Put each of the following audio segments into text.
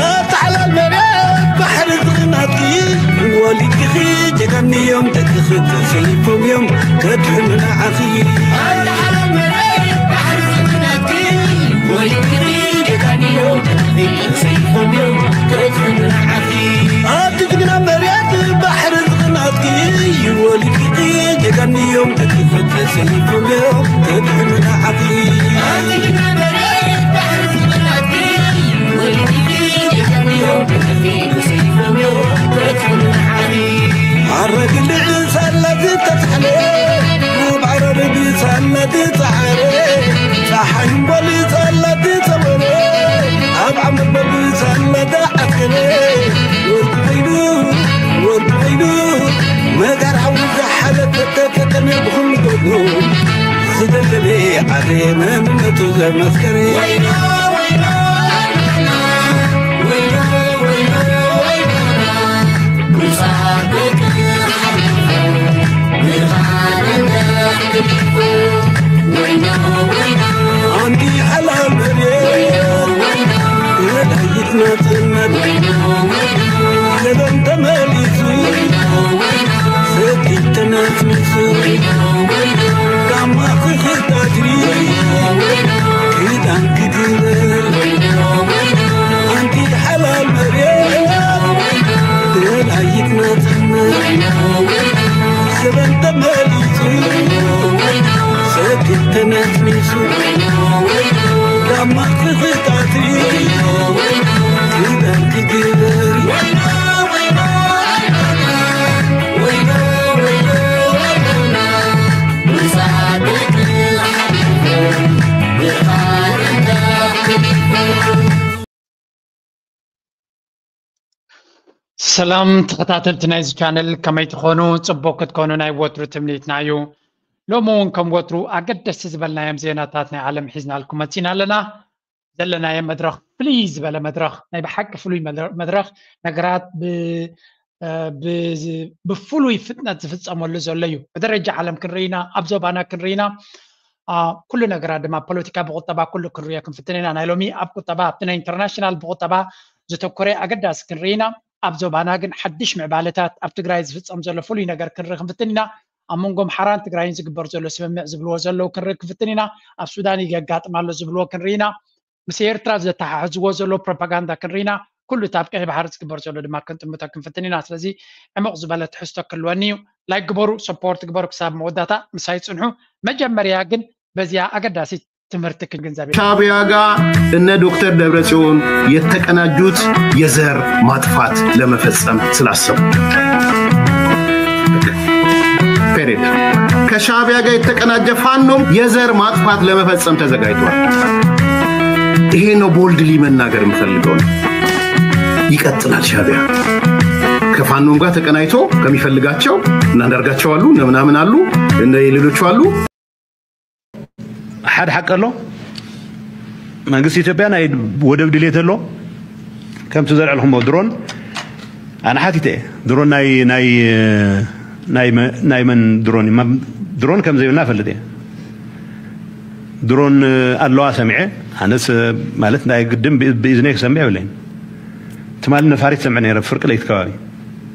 ኣታ ሓላል መሬት ባሕሪ ዝኽናትኪ ወሊድኪ ጀጋንዮም ደቅኺ ተሰይፎም እዮም ከድሕኑ ንዓኺ። ኣታ ሓላል መሬት ባሕሪ ዝኽናትኪ ወሊድኪ ጀጋንዮም ደቅኺ ተሰይፎም እዮም ከድሕኑ ንዓኺ። ኣቲ ጅግና መሬት ባሕሪ ዝኽናትኪ ወሊድኪ ጀጋንዮም ደቅኺ ተሰይፎም እዮም ከድሕኑ ንዓኺ። ኣቲ ጅግና መሬት ባሕሪ ዝኽናትኪ ወሊድኪ ጀጋንዮም ደቅኺ ተሰይፎም እዮም ከድሕኑ ንዓኺ። ኣረግልዕ ሳላ ዝተታሕለ ኣብ ዓረር ብሳላ ዝፀዓረ ፀሓይ እምበል ሳላ ዝፀወረ ኣብ ዓመት በል ሳላ ዝዓስከረ ወዲ ኃይሉ ወዲ ኃይሉ መጋር ሓዊ ዝሓለፈ ተፈተነ ብኹሉ ጎድኑ ዝደለለ ዓረ መንነቱ ዘመስከረ። ኣንቲ ሓላል መሬት ወላይት ናጽነት ዘበን ተመሊሱ ሰቲት ተነስኒሱ ጋማ ክኽታትሪ ክዳን ክግበር ኣንቲ ሓላል መሬት ደላይት ናጽነት ዘበን ተመሊሱ ሰቲት ተነስኒሱ ጋማ ክኽታትሪ ክዳን ክግበር ሰላም ተኸታተልቲ ናይዚ ቻነል፣ ከመይ ትኾኑ? ጽቡቕ ክትኮኑ ናይ ወትሩ ትምኒትና እዩ። ሎሚ እውን ከም ወትሩ ኣገደስቲ ዝበልናዮም ዜናታት ናይ ዓለም ሒዝናልኩም መጺና ኣለና። ዘለናዮ መድረኽ ፍልይ ዝበለ መድረኽ፣ ናይ ብሓቂ ፍሉይ መድረ-፣ መድረኽ፣ ነገራት ብ-፣ እ፣ ብ-፣ ብፍሉይ ፍጥነት ዝፍጸመሉ ዘሎ እዩ። ብደረጃ ዓለም ክንርኢና፣ ኣብ ዞባና ክንርኢና፣ አ፣ ኩሉ ነገራት ድማ ፖለቲካ ብቁጠባ ኩሉ ክንሪኦ ክንፍትን ኢና። ናይ ሎሚ ኣብ ቁጠባ ኣብቲ ናይ ኢንተርናሽናል ብቁጠባ ዘተኮረ ኣገዳሲ ክንርኢ ኢና። ኣብ ዞባና ግን ሓድሽ ምዕባለታት ኣብ ትግራይ ዝፍጸም ዘሎ ፍሉይ ነገር ክንርኢ ክንፍትን ኢና። ኣብ መንጎ ኣምሓራን ትግራይን ዝግበር ዘሎ ስምምዕ ዝብልዎ ዘለዉ ክንርኢ ክንፍትን ኢና። ኣብ ሱዳን ይገጋጥም ኣሎ ዝብልዎ ክንርኢ ኢና። ምስ ኤርትራ ዘተሓሕዝዎ ዘሎ ፕሮፓጋንዳ ክንርኢ ኢና። ኩሉ እቲ ኣብ ቀይሕ ባሕሪ ዝግበር ዘሎ ድማ ክንጥምቶ ክንፍትን ኢና። ስለዚ ዕሙቕ ዝበለ ትሕዝቶ ክህልወኒ እዩ። ላይክ ግበሩ፣ ሰፖርት ግበሩ፣ ክሳብ መወዳእታ ምሳይ ጽንሑ። መጀመርያ ግን በዚኣ ኣገዳሲት ትምህርቲ ክንግንዘብ ኢና። ሻዕቢያ ጋር እነ ዶክተር ደብረጽዮን የተቀናጁት የዘር ማጥፋት ለመፈጸም ስላሰቡ። ፔሬድ። ከሻዕቢያ ጋር የተቀናጀ ፋኖም የዘር ማጥፋት ለመፈጸም ተዘጋጅቷል። ይሄ ነው ቦልድሊ መናገር የምፈልገው ነው። ይቀጥላል። ሻዕቢያ ከፋኖም ጋር ተቀናጅቶ ከሚፈልጋቸው እነ አንዳርጋቸው አሉ፣ እነ ምናምን አሉ፣ እነ ሌሎቹ አሉ። ሓደ ሓቂ ኣሎ። መንግስቲ ኢትዮጵያ ናይ ወደብ ድሌት ኣሎ። ከምቲ ዘልዐልኩሞ ድሮን ኣነ ሓቲተ እየ። ድሮን ናይ፣ ናይ፣ ናይ መ-፣ ናይ መን ድሮን እዩ? ድሮን ከም ዘይብልና እፈልጥ እየ። ድሮን ኣለዋ ሰሚዐ። ኣነስ ማለት ናይ ግድን ብእ-፣ ብእዝነይ ክሰምዕ የብለይን። ትማሊ ነፋሪት ሰምዐ ነይረ፣ ፍርቂ ለይቲ ከባቢ።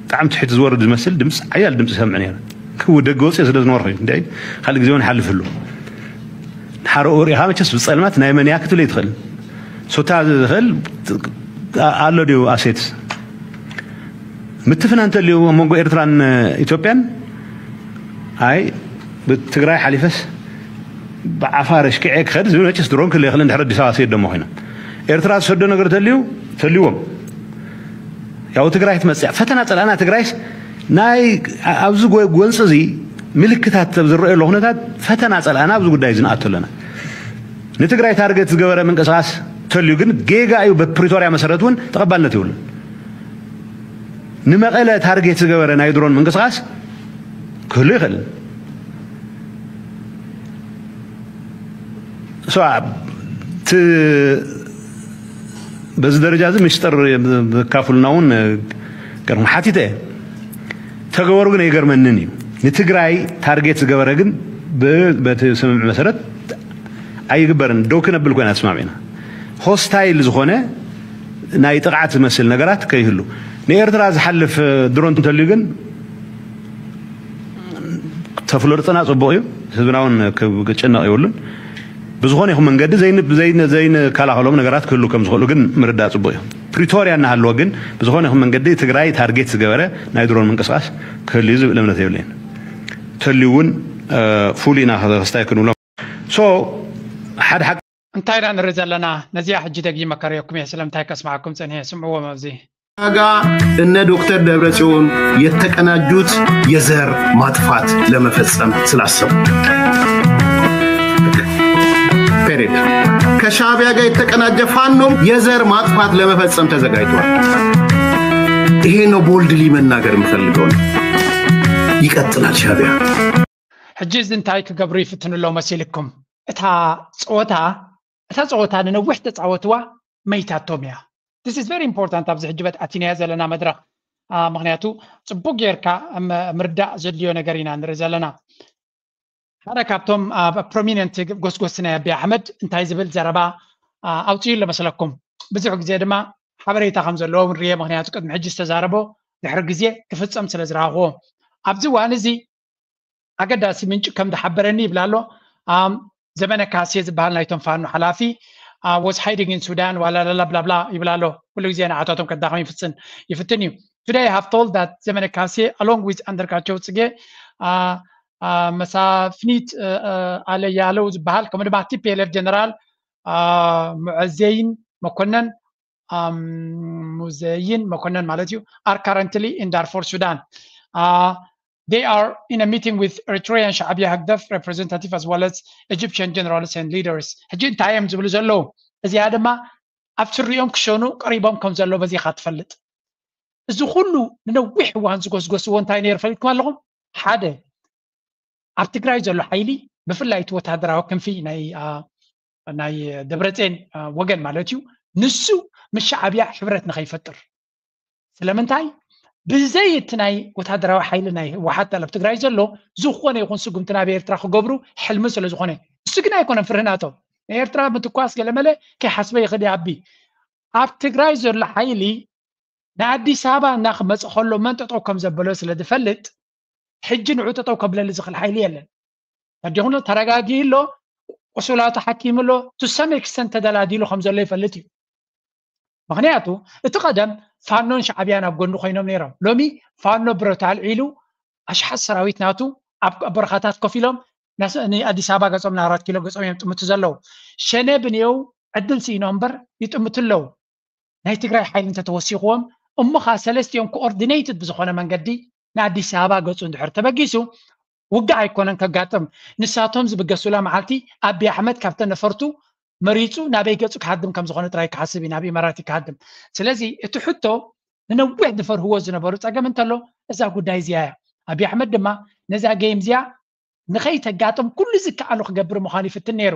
ብጣዕሚ ትሕቲ ዝወርድ ዝመስል ድምፂ፣ ሓያል ድምፂ ሰምዐ ነይረ። ክው ደገ ወፅየ ስለ ዝነበርኩ እዩ። እንደ ካልእ ግዜ እውን ሓልፍ ኣሎ። ሓረኡ ርኢኻ መቸስ ብፀልማት ናይ መን እያ ክትብል ኣይትኽእልን። ሶታ ዝኽእል ኣሎ ድዩ ኣሴት? ምትፍና እንተልዩ ኣብ መንጎ ኤርትራን ኢትዮጵያን፣ ኣይ፣ ብትግራይ ሓሊፈስ ብዓፋር ኣሽኪዐ ክኸድ ዝብል መቸስ ድሮን ክህሉ ይኽእል፣ እንድሕር ኣዲስ ኣበባ ሰይድ ደሞ ኮይና። ኤርትራ ዝሰዶ ነገር ተልዩ፣ ተልይዎም። ያው ትግራይ ትመጽእ። ፈተና ጸላእና ትግራይስ ናይ ኣብዚ ጎ-፣ ጎንፂ እዚ ምልክታት ኣብ ዝረኣየሉ ኩነታት ፈተና ጸላእና ኣብዚ ጉዳይ እዚ ንኣቱ ኣለና። ንትግራይ ታርጌት ዝገበረ ምንቅስቓስ ተልዩ ግን ጌጋ እዩ። በፕሪቶርያ መሰረት እውን ተቐባልነት የብሉን። ንመቐለ ታርጌት ዝገበረ ናይ ድሮን ምንቅስቓስ ክህሉ ይኽእል። ሶ፣ ት-፣ በዚ ደረጃ እዚ ምስጢር ዘካፍሉና እውን ገርም ሓቲተ እየ። ተገበሩ ግን ኣይገርመንን እዩ። ንትግራይ ታርጌት ዝገበረ ግን ብ-፣ በቲ ስምምዕ መሰረት ኣይግበርን። ደው ክነብል ኮይና ተስማሚዕና። ሆስታይል ዝኾነ ናይ ጥቕዓት ዝመስል ነገራት ከይህሉ። ንኤርትራ ዝሓልፍ ድሮን እንተልዩ ግን ተፍለርጥና ጽቡቕ እዩ። ህዝብና እውን ክጭነቕ የብሉን። ብዝኾነ ይኹን መንገዲ ዘይንከላኸሎም ነገራት ክህሉ ከም ዝኽእሉ ግን ምርዳእ ጽቡቕ እዩ። ፕሪቶርያ እናሃለወ ግን ብዝኾነ ይኹን መንገዲ ትግራይ ታርጌት ዝገበረ ናይ ድሮን ምንቅስቃስ ክህሉ እዩ ዝብል እምነት የብለይን። ተልዩ እውን ፍሉይ ኢና ክስታይ ክንብሎም። ሶ ሓደ ሓቂ እንታይ ኢና ንርኢ ዘለና? ነዚኣ ሕጂ ደጊመ ከርእየኩም እየ። ስለምንታይ ከስምዓኩም ጸኒሐ። ስምዕዎም ኣብዚ። ዋጋ እነ ዶክተር ደብረጽዮን የተቀናጁት የዘር ማጥፋት ለመፈጸም ስላሰቡ። ፔሬድ። ከሻዕቢያ ጋር የተቀናጀ ፋኖም የዘር ማጥፋት ለመፈጸም ተዘጋጅቷል። ይሄ ነው ቦልድሊ መናገር የምፈልገው ነው። ይቀጥላል ሻዕቢያ። ሕጂ እዚ እንታይ ክገብሩ ይፍትኑ ኣለዉ መሲልኩም? እታ ጸወታ እታ ጸወታ ንነዊሕ ተጻወትዋ መይታቶም እያ። This is very important ኣብዚ ሕጂ በት ኣቲናያ ዘለና መድረኽ። ምክንያቱ ጽቡቅ ጌርካ ምርዳእ ዘድልዮ ነገር ኢና ንርኢ ዘለና። ሓደ ካብቶም ኣብ ፕሮሚነንት ጎስጎስቲ ናይ ኣቢ ኣሕመድ እንታይ ዝብል ዘረባ ኣውፅኡ ኣሎ መስለኩም? ብዙሕ ግዜ ድማ ሓበሬታ ከም ዘለዎ እውን ርየ። ምክንያቱ ቅድሚ ሕጂ ዝተዛረቦ ድሕሪ ግዜ ክፍፀም ስለ ዝረኣኽዎ ኣብዚ እዋን እዚ ኣገዳሲ ምንጭ ከም ዝሓበረኒ ይብላ ኣሎ። ዘመነ ካሴ ዝበሃል ናይቶም ፋኖ ሓላፊ was hiding in Sudan ዋላላላ ብላብላ ይብላ ኣሎ። ኩሉ ግዜ ንዓታቶም ከዳኸም ይፍፅን ይፍትን እዩ። Today I have told that ዘመነ ካሴ along with ኣንደርጋቸው ፅጌ መሳፍኒት ኣለያለው ዝበሃል ከምኡ ድማ ቲፒኤልኤፍ ጀነራል ሙዐዘይን መኮነን ሙዘይን መኮነን ማለት እዩ are currently in Darfur Sudan. They are in a meeting with Eritrean ሻዕቢያ ህግደፍ representative as well as Egyptian generals and leaders. ሕጂ እንታይ እዮም ዝብሉ ዘለዉ? እዚኣ ድማ ኣብ ስሪኦም ክሸኑ ቀሪቦም ከም ዘሎ በዚኻ ትፈልጥ። እዚ ኩሉ ንነዊሕ እዋን ዝጎስጎስዎ እንታይ ነይሩ ፈሊጥኩም ኣለኹም? ሓደ ኣብ ትግራይ ዘሎ ሓይሊ ብፍላይ እቲ ወታደራዊ ክንፊ ናይ ናይ ደብረፅን ወገን ማለት እዩ። ንሱ ምስ ሻዕቢያ ሕብረት ንኸይፈጥር ስለምንታይ ብዘይ እቲ ናይ ወታደራዊ ሓይሊ ናይ ህወሓት ኣብ ትግራይ ዘሎ ዝኾነ ይኹን ስጉምቲ ናብ ኤርትራ ክገብሩ ሕልሚ ስለ ዝኾነ እሱ ግን ኣይኮነን ፍርህናቶም። ንኤርትራ ምትኳስ ገለመለ ከይሓስበ ይኽእል ኣቢ ኣብ ትግራይ ዘሎ ሓይሊ ንኣዲስ ኣበባ እናክመፀ ከሎ መን ጠጠው ከም ዘበሎ ስለ ዝፈልጥ ሕጂ ንዑ ጠጠው ከብለሊ ዝኽእል ሓይሊ የለን። ተዲኹሎ ተረጋጊ ኣሎ ቁሱላቱ ሓኪም ኣሎ to some extent ተደላዲሉ ከም ዘሎ ይፈልጥ እዩ። ምክንያቱ እቲ ቀደም ፋኖን ሻዕቢያን ኣብ ጎኒ ኮይኖም ነይሮም። ሎሚ ፋኖ ብረት ኣልዒሉ ኣሽሓት ሰራዊት ናቱ ኣብ በረኻታት ኮፍ ኢሎም ንኣዲስ ኣበባ ገጾም ንኣራት ኪሎ ገጾም እዮም ጥምቱ ዘለዉ። ሸነ ብንየው ዕድል ስኢኖ እምበር ይጥምቱ ኣለዉ። ናይ ትግራይ ሓይሊ እንተተወሲኽዎም እሞ ከዓ ሰለስቲኦም ኮኦርዲኔትድ ብዝኾነ መንገዲ ንኣዲስ ኣበባ ገፁ እንድሕር ተበጊሱ ውግእ ኣይኮነን ከጋጥም። ንሳቶም ዝብገሱላ መዓልቲ ኣቢ ኣሕመድ ካብተን ነፈርቱ መሪፁ ናበይ ገፁ ክሃድም ከም ዝኾነ ጥራይ ክሓስብ እዩ ናብ ኢማራት ክሃድም። ስለዚ እቲ ሕቶ ንነዊሕ ዝፈርህዎ ዝነበሩ ፀገም እንተሎ እዛ ጉዳይ እዚኣ እያ። ኣቢ ኣሕመድ ድማ ነዛ ጌም እዚኣ ንኸይተጋጥም ኩሉ ዝከኣሉ ክገብር ምዃኑ ይፍትን ነይሩ።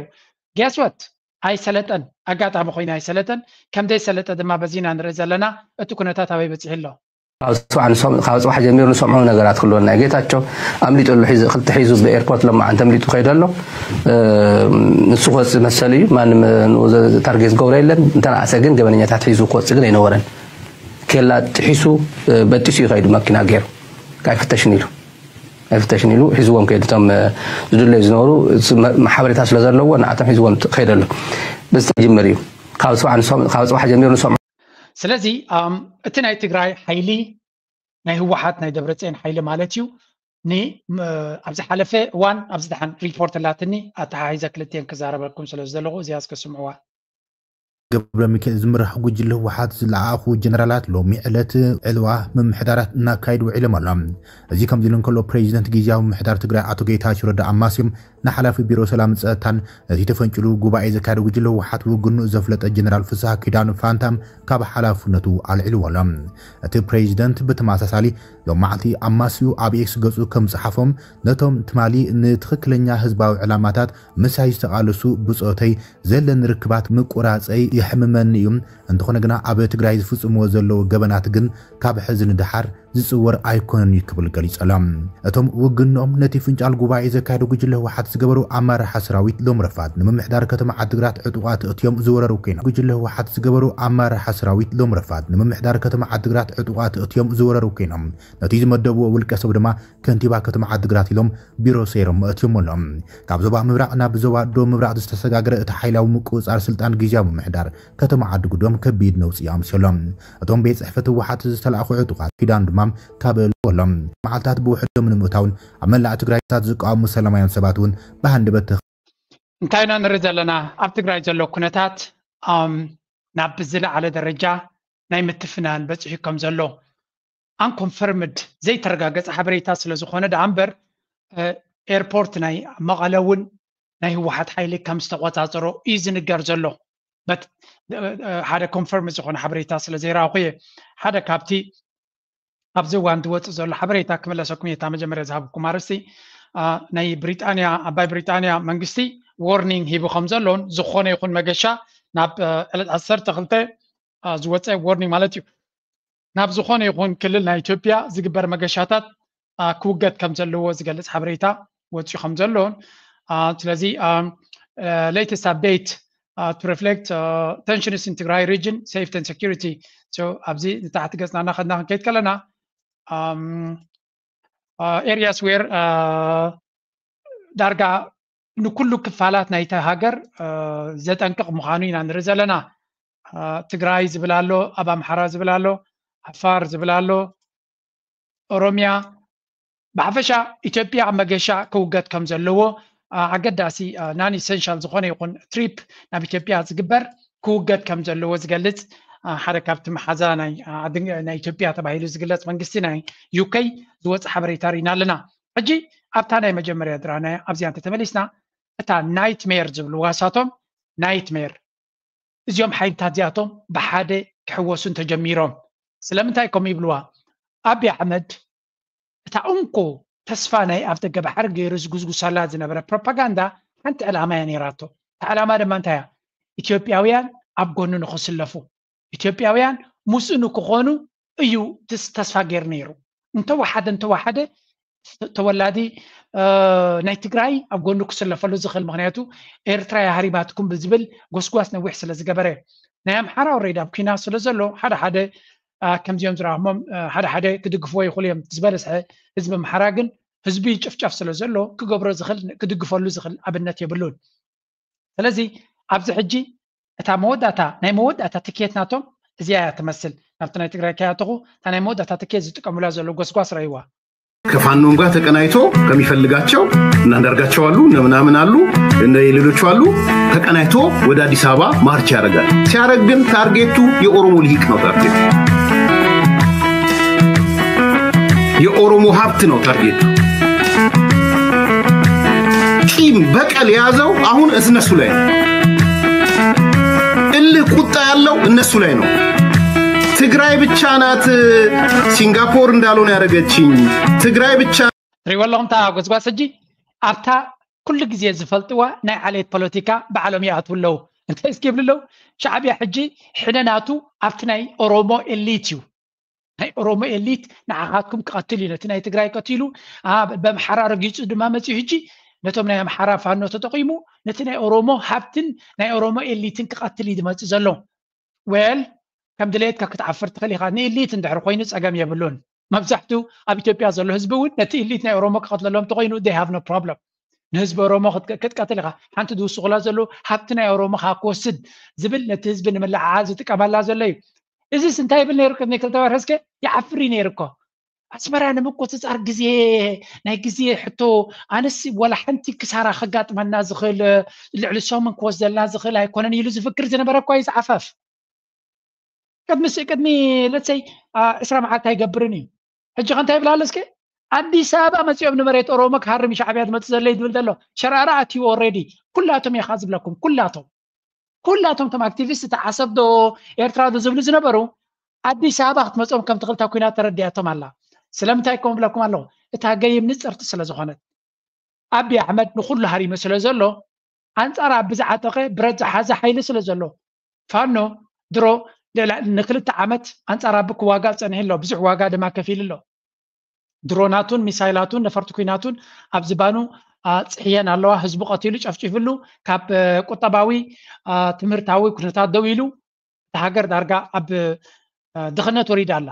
Guess what? ኣይሰለጠን። ኣጋጣሚ ኮይኑ ኣይሰለጠን። ከም ዘይሰለጠ ድማ በዚ ኢና ንርኢ ዘለና። እቲ ኩነታት ኣበይ በፂሑ ኣሎ? ካብ ጽባሕ ጀሚሩ ንሰምዖ ነገራት ክህልወና እዩ። ጌታቸው ኣምሊጡ ኣሎ። ክልተ ሒዙ ብኤርፖርት ለማዓንቲ ኣምሊጡ ከይዱ ኣሎ። ንሱ ክወፅእ መሰሉ እዩ። ማንም ንኡ ታርጌት ዝገብሮ የለን። እንተነኣሰ ግን ገበነኛታት ሒዙ ክወፅእ ግን ኣይነበረን። ኬላ ጥሒሱ በጢሱ እዩ ከይዱ መኪና ገይሩ ኣይፍተሽን ኢሉ ኣይፍተሽን ኢሉ ሒዝዎም ከይዱ። እቶም ዝድለዩ ዝነበሩ ሓበሬታ ስለ ዘለዎ ንኣቶም ሒዝዎም ከይዱ ኣሎ። በዚ ጅምር እዩ። ካብ ጽባሕ ጀሚሩ ንሰምዖ ስለዚ እቲ ናይ ትግራይ ሓይሊ ናይ ህወሓት ናይ ደብረፅዮን ሓይሊ ማለት እዩ። ኣብ ዝሓለፈ እዋን ኣብዚ ደሓን ሪፖርት ኣላትኒ ኣተሓሒዘ ክልቲኤን ክዛረበልኩም ስለ ዝደለኹ እዚኣ እስከ ስምዕዋ። ገብረ ሚካኤል ዝምራሕ ጉጅለ ህወሓት ዝለዓኹ ጀነራላት ሎሚ ዕለት ዕልዋ ምምሕዳራት እናካየዱ ውዒሎም ኣሎ። እዚ ከምዚ ኢሉ እንከሎ ፕሬዚደንት ግዝያዊ ምምሕዳር ትግራይ ኣቶ ጌታቸው ረዳ ኣማስዮም ንሓላፊ ቢሮ ሰላም ጸጥታን ነቲ ተፈንጭሉ ጉባኤ ዘካየደ ጉጅለ ህወሓት ውግንኡ ዘፍለጠ ጀነራል ፍስሃ ኪዳኑ ፋንታ ካብ ሓላፍነቱ ኣልዒልዎ ኣሎ። እቲ ፕሬዚደንት ብተመሳሳሊ ሎማዕልቲ ኣማስዩ ኣብ ኤክስ ገጹ ከም ጸሓፎም ነቶም ትማሊ ንትኽክለኛ ህዝባዊ ዕላማታት ምሳይ ዝተቓለሱ ብጾተይ ዘለኒ ርክባት ምቁራጸይ የሕምመኒ እዩ። እንተኾነ ግና ኣብ ትግራይ ዝፍጽምዎ ዘለዉ ገበናት ግን ካብ ሕዚ ንደሓር ዝጽወር ኣይኮነን እዩ ክብል ገሊጹ ኣሎ። እቶም ውግንኦም ነቲ ፍንጫል ጉባኤ ዘካየዱ ጉጅለ ህወሓት ዝገበሩ ኣመራርሓ ሰራዊት ሎም ረፋድ ንምምሕዳር ከተማ ዓድግራት ዕጡቓት እትዮም ዝወረሩ ኮይኖም። ጉጅለ ህወሓት ዝገበሩ ኣመራርሓ ሰራዊት ሎም ረፋድ ንምምሕዳር ከተማ ዓድግራት ዕጡቓት እትዮም ዝወረሩ ኮይኖም። ነቲ ዝመደብዎ ውልቀ ሰብ ድማ ከንቲባ ከተማ ዓድግራት ኢሎም ቢሮ ሰይሮም መእትዮም ኣሎ። ካብ ዞባ ምብራቕ ናብ ዞባ ደቡብ ምብራቕ ዝተሰጋገረ እቲ ሓይላዊ ምቁጽጻር ስልጣን ግዝያዊ ምምሕዳር ከተማ ዓዲ ጉዶም ከቢድ ነውጺ ኣምስዮ ኣሎ። እቶም ቤት ጽሕፈት ህወሓት ዝተላእኹ ዕጡቓት ኪዳን ድማ ካብ ኣሎ። መዓልታት ብውሕዶም ንምእታውን ኣብ መላእ ትግራይ ዝቃወሙ ሰላማውያን ሰባት እውን ብሃንደበት እንታይ ኢና ንርኢ ዘለና? ኣብ ትግራይ ዘሎ ኩነታት ኣም፣ ናብ ዝለዓለ ደረጃ ናይ ምትፍናን በፂሑ ከም ዘሎ ኣንኮንፈርምድ ዘይተረጋገፀ ሓበሬታ ስለ ዝኾነ ደኣ እምበር፣ እ፣ ኤርፖርት ናይ መቐለ እውን ናይ ህወሓት ሓይሊ ከም ዝተቆፃፀሮ እዩ ዝንገር ዘሎ። በት፣ እ፣ እ፣ ሓደ ኮንፈርም ዝኾነ ሓበሬታ ስለ ዘይረኣኹ እየ። ሓደ ካብቲ ኣብዚ እዋን ዝወፅእ ዘሎ ሓበሬታ ክምለሰኩም እየ። እታ መጀመርያ ዝሃብኩም ኣርእስቲ፣ አ፣ ናይ ብሪጣንያ፣ ዓባይ ብሪጣንያ መንግስቲ ዎርኒንግ ሂቡ ከም ዘሎን ዝኾነ ይኹን መገሻ ናብ፣ እ፣ ዕለት ዓሰርተ ክልተ፣ አ፣ ዝወፀ ዎርኒንግ ማለት እዩ። ናብ ዝኾነ ይኹን ክልል ናይ ኢትዮጵያ ዝግበር መገሻታት፣ አ፣ ክውገድ ከም ዘለዎ ዝገልጽ ሓበሬታ ወፂኡ ከም ዘሎን፣ አ፣ ስለዚ፣ አ፣ እ፣ latest update፣ አ፣ to reflect፣ አ፣ tensions in Tigray region, safety and security። So ኣብዚ ንታሕቲ ገጽና እናኸድና ክንከይድ ከለና፣ ኣም፣ አ፣ areas where፣ አ፣ ዳርጋ ንኩሉ ክፋላት ናይታ ሃገር፣ አ፣ ዘጠንቅቕ ምዃኑ ኢና ንርኢ ዘለና። አ፣ ትግራይ ዝብል ኣሎ፣ ኣብ ኣምሓራ ዝብል ኣሎ፣ ዓፋር ዝብል ኣሎ፣ ኦሮሚያ፣ ብሓፈሻ ኢትዮጵያ መገሻ ክውገድ ከም ዘለዎ፣ አ፣ ኣገዳሲ፣ አ፣ non essential ዝኾነ ይኹን ትሪፕ ናብ ኢትዮጵያ ዝግበር ክውገድ ከም ዘለዎ ዝገልጽ፣ አ፣ ሓደ ካብቲ መሓዛ ናይ፣ አ፣ ዓዲ፣ ናይ ኢትዮጵያ ተባሂሉ ዝግለጽ መንግስቲ ናይ ዩ ኬ ዝወጽእ ሓበሬታ ርኢና ኣለና። ሕጂ ኣብታ ናይ መጀመርያ ድራና ኣብዚኣ እንተተመሊስና፣ እታ ናይትሜር ዝብልዋ ሳቶም ናይትሜር፣ እዚኦም ሓይልታት እዚኣቶም ብሓደ ክሕወሱ እንተጀሚሮም። ስለምንታይ ከምኡ ይብልዋ? ኣብይ ኣሕመድ እታ እንኮ ተስፋ ናይ ኣብ ደገ ባሕሪ ገይሩ ዝጉስጉሳላ ዝነበረ ፕሮፓጋንዳ ሓንቲ ዕላማ እያ ነይራቶ። እታ ዕላማ ድማ እንታይ እያ? ኢትዮጵያውያን ኣብ ጎኑ ንኽስለፉ፣ ኢትዮጵያውያን ምስኡ ንክኾኑ እዩ ትስ-፣ ተስፋ ገይሩ ነይሩ። እንተወሓደ፣ እንተወሓደ ተወላዲ፣ እ፣ ናይ ትግራይ ኣብ ጎኑ ክስለፈሉ ዝኽእል፣ ምኽንያቱ ኤርትራ እያ ሃሪማትኩም ብዝብል ጎስጓስ ነዊሕ ስለ ዝገበረ። ናይ ኣምሓራ ኦልሬዲ ኣብ ኲናት ስለ ዘሎ ሓደ ሓደ፣ አ፣ ከምዚኦም ዝረኣኹሞም፣ አ፣ ሓደ ሓደ ክድግፍዎ ይኽእሉ እዮም። ዝበለፀ ህዝቢ ኣምሓራ ግን ህዝቢ ይጭፍጨፍ ስለ ዘሎ ክገብሮ ዝኽእል፣ ክድግፈሉ ዝኽእል ኣብነት የብሉን። ስለዚ ኣብዚ ሕጂ እታ መወዳእታ፣ ናይ መወዳእታ ትኬት ናቶም እዚኣ እያ ትመስል። ናብቲ ናይ ትግራይ ከያተኹ እታ ናይ መወዳእታ ትኬት ዝጥቀሙላ ዘሎ ጎስጓስ ረእይዋ። ከፋኖም ጋር ተቀናይቶ ከሚፈልጋቸው እነ አንዳርጋቸው አሉ፣ እነ ምናምን አሉ፣ እነ ሌሎቹ አሉ። ተቀናይቶ ወደ አዲስ አበባ ማርች ያደርጋል። ሲያደርግ ግን ታርጌቱ የኦሮሞ ልሂቅ ነው። ታርጌቱ የኦሮሞ ሀብት ነው። ታርጌቱ ቂም በቀል የያዘው አሁን እነሱ ላይ ነው። እልህ ቁጣ ያለው እነሱ ላይ ነው። ትግራይ ብቻ ናት ሲንጋፖር እንዳልሆን ያደረገችኝ። ትግራይ ብቻ ትሪእዎ ኣለኹም እታ ጎስጓስ ሕጂ ኣብታ ኩሉ ግዜ ዝፈልጥዋ ናይ ዓሌት ፖለቲካ ባዕሎም ይኣትዉ ኣለዉ። እንታይ እስኪ ይብሉ ኣለዉ? ሻዕብያ ሕጂ ሕነ ናቱ ኣብቲ ናይ ኦሮሞ ኤሊት እዩ። ናይ ኦሮሞ ኤሊት ንዓኻትኩም ክቐትል እዩ። ነቲ ናይ ትግራይ ቀቲሉ፣ አ፣ በምሓራ ረጊጹ ድማ መጺኡ ሕጂ ነቶም ናይ ኣምሓራ ፋኖ ተጠቒሙ ነቲ ናይ ኦሮሞ ሃብትን ናይ ኦሮሞ ኤሊትን ክቐትል እዩ ዝመጽእ ዘሎ። ዌል፣ ከም ድሌትካ ክትዓፍር ትኽእል ኢኻ። ንኤሊት እንድሕር ኮይኑ ጸገም የብሉን። መብዛሕትኡ ኣብ ኢትዮጵያ ዘሎ ህዝቢ እውን ነቲ ኤሊት ናይ ኦሮሞ ክቐትለሎም እንተኾይኑ they have no problem። ንህዝቢ ኦሮሞ ክት-፣ ክትቀትል ኢኻ። ሓንቲ ዝውስኹላ ዘለዉ ሃብቲ ናይ ኦሮሞ ኸኣ ክወስድ ዝብል ነቲ ህዝቢ ንምልዕዓል ዝጥቀመላ ዘሎ እዩ። እዚስ እንታይ ይብል ነይሩ ቅድሚ ክልተ ወርሒ እስከ? ይዓፍር እዩ ነይሩ እኮ። ኣስመራ ንምቁጽጻር ግዜ፣ ናይ ግዜ ሕቶ፣ ኣነስ ወላ ሓንቲ ክሳራ ከጋጥመና ዝኽእል፣ ልዕሊ ሰሙን ክወስደልና ዝኽእል ኣይኮነን ኢሉ ዝፍክር ዝነበረ እኮ እዩ ዝዓፈፍ። ቅድሚ ስ-፣ ቅድሚ ለትሰይ፣ አ፣ ዕስራ መዓልቲ ኣይገብርን እዩ። ሕጂ ከ እንታይ ይብል ኣሎ እስከ? ኣዲስ ኣበባ መጺኦም ንመሬት ኦሮሞ ክሃርም ሻዕብያ ዝመጽእ ዘሎ እዩ ዝብል ዘሎ። ሸራራ ኣትዩ ኦልሬዲ። ኩላቶም እየ ኸኣ ዝብለኩም፣ ኩላቶም። ኩላቶም እቶም ኣክቲቪስት፣ እቲ ዓሰብ ዶ ኤርትራ ዶ ዝብሉ ዝነበሩ፣ ኣዲስ ኣበባ ክትመጾም ከም ትኽእል እታ ኲናት ተረዲኣቶም ኣላ። ስለምንታይ ከምኡ እብለኩም ኣለኹ? እታ ገይም ንጽርቲ ስለ ዝኾነት። ኣብይ ኣሕመድ ንኹሉ ሃሪሙ ስለ ዘሎ፣ ኣንጻር ኣብይ ዝዓጠቐ ብረት ዝሓዘ ሓይሊ ስለ ዘሎ፣ ፋኖ ድሮ ንክልተ ዓመት ኣንፃር ኣቢ ክዋጋእ ፀኒሑ ኣሎ። ብዙሕ ዋጋ ድማ ከፊሉ ኣሎ። ድሮናቱን ሚሳይላቱን ነፈርቲ ኩናቱን ኣብ ዝባኑ ኣፅሕየን ኣለዋ። ህዝቡ ቀቲሉ ጨፍጭፍሉ፣ ካብ ቁጠባዊ ትምህርታዊ ኩነታት ደው ኢሉ፣ እታ ሃገር ዳርጋ ኣብ ድኽነት ወሪዳ ኣላ።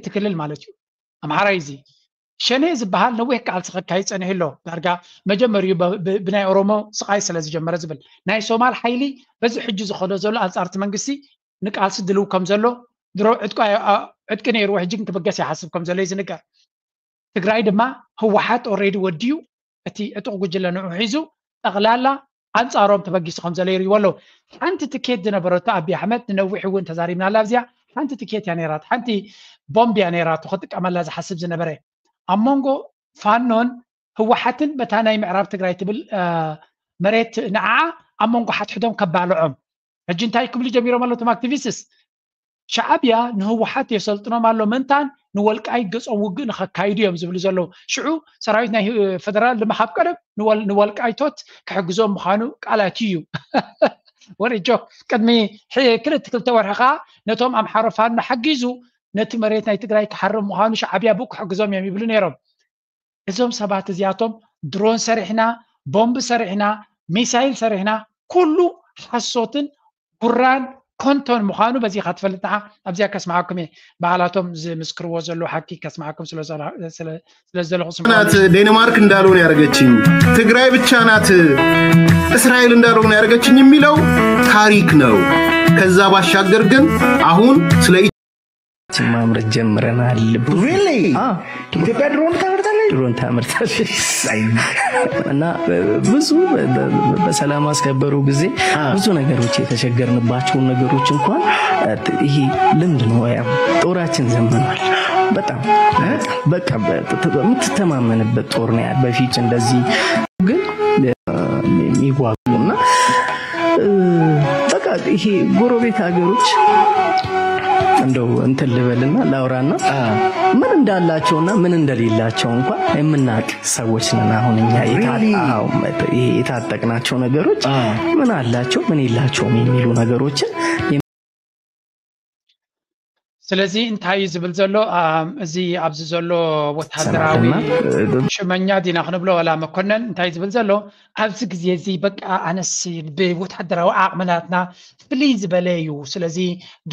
ትክልል ማለት እዩ። ኣምሓራይ እዚ ሸኔ ዝበሃል ነዊሕ ቃልሲ ከካይድ ፀኒሑ ኣሎ። ዳርጋ መጀመሪኡ ብናይ ኦሮሞ ስቃይ ስለ ዝጀመረ ዝብል ናይ ሶማል ሓይሊ በዚ ሕጂ ዝኸዶ ዘሎ ኣንፃርቲ መንግስቲ ንቃልሲ ድልው ከም ዘሎ ድሮ ዕጥቂ ነይርዎ፣ ሕጂ ግን ክብገስ ይሓስብ ከም ዘሎ እዩ ዝንገር። ትግራይ ድማ ህወሓት ኦሬዲ ወዲዩ እቲ ዕጡቕ ጉጅለ ንዑ ሒዙ ጠቕላላ ኣንፃሮም ተበጊሱ ከም ዘሎ ይርእይዎ ኣለዉ። ሓንቲ ትኬት ዝነበረቶ ኣቢ ኣሕመድ ንነዊሕ እውን ተዛሪብናላ ኣብዚኣ ሓንቲ ትኬት እያ ነይራት፣ ሓንቲ ቦምብ እያ ነይራቶ ክጥቀመላ ዝሓስብ ዝነበረ ኣብ መንጎ ፋኖን ህወሓትን በታ ናይ ምዕራብ ትግራይ ትብል መሬት ንዓዓ ኣብ መንጎ ሓትሕዶም ከባልዖም። ሕጂ እንታይ ክብሉ ጀሚሮም ኣለዉ እቶም ኣክቲቪስትስ? ሻዕብያ ንህወሓት የሰልጥኖም ኣሎ ምንታን ንወልቃይት ገጾም ውግእ ንኸካይዱ እዮም ዝብሉ ዘለዉ። ሽዑ ሰራዊት ናይ ፈደራል ድማ ካብ ቀደም ንወልቃይቶት ክሕግዞም ምዃኑ ቃላት እዩ። ወረ ጆክ ቅድሚ ክልተ ክልተ ወርሒ ከዓ ነቶም ኣምሓሮ ፋኖ ሓጊዙ ነቲ መሬት ናይ ትግራይ ክሓርም ምዃኑ ሻዕብያ ብኡ ክሕግዞም እዮም ይብሉ ነይሮም። እዞም ሰባት እዚኣቶም ድሮን ሰሪሕና፣ ቦምብ ሰሪሕና፣ ሚሳይል ሰሪሕና፣ ኩሉ ሓሶትን ጉራን ኮንቶን ምዃኑ በዚ ኢኻ ትፈልጥ። ንዓ ኣብዚኣ ከስምዓኩም እየ። ባዕላቶም ዝምስክርዎ ዘለዉ ሓቂ ከስምዓኩም ስለ ዝደለኹ ናት። ዴንማርክ እንዳልሆን ያደረገችኝ ትግራይ ብቻ ናት። እስራኤል እንዳልሆን ያደረገችኝ የሚለው ታሪክ ነው። ከዛ ባሻገር ግን አሁን ስለ ማምረት ጀምረናል። ኢትዮጵያ ድሮን ታመርታለች። ድሮን ታመርታለች እና ብዙ በሰላም አስከበሩ ጊዜ ብዙ ነገሮች የተቸገርንባቸውን ነገሮች እንኳን ይሄ ልምድ ነው። ያ ጦራችን ዘምኗል። በጣም በቃ የምትተማመንበት ጦር ነው። በፊት እንደዚህ ግን የሚዋጉ እና በቃ ይሄ ጎረቤት ሀገሮች እንደው እንትን ልበልና ላውራና ምን እንዳላቸውና ምን እንደሌላቸው እንኳን የምናውቅ ሰዎች ነን። አሁን እኛ የታጠቅናቸው ነገሮች ምን አላቸው ምን የላቸውም የሚሉ ነገሮችን ስለዚ እንታይ እዩ ዝብል ዘሎ? እዚ ኣብዚ ዘሎ ወታደራዊ ሽመኛ ዲና ክንብሎ ዋላ መኮነን እንታይ ዝብል ዘሎ? ኣብዚ ግዜ እዚ በቃ ኣነስ ብወታደራዊ ዓቕሚ ናትና ፍልይ ዝበለ እዩ። ስለዚ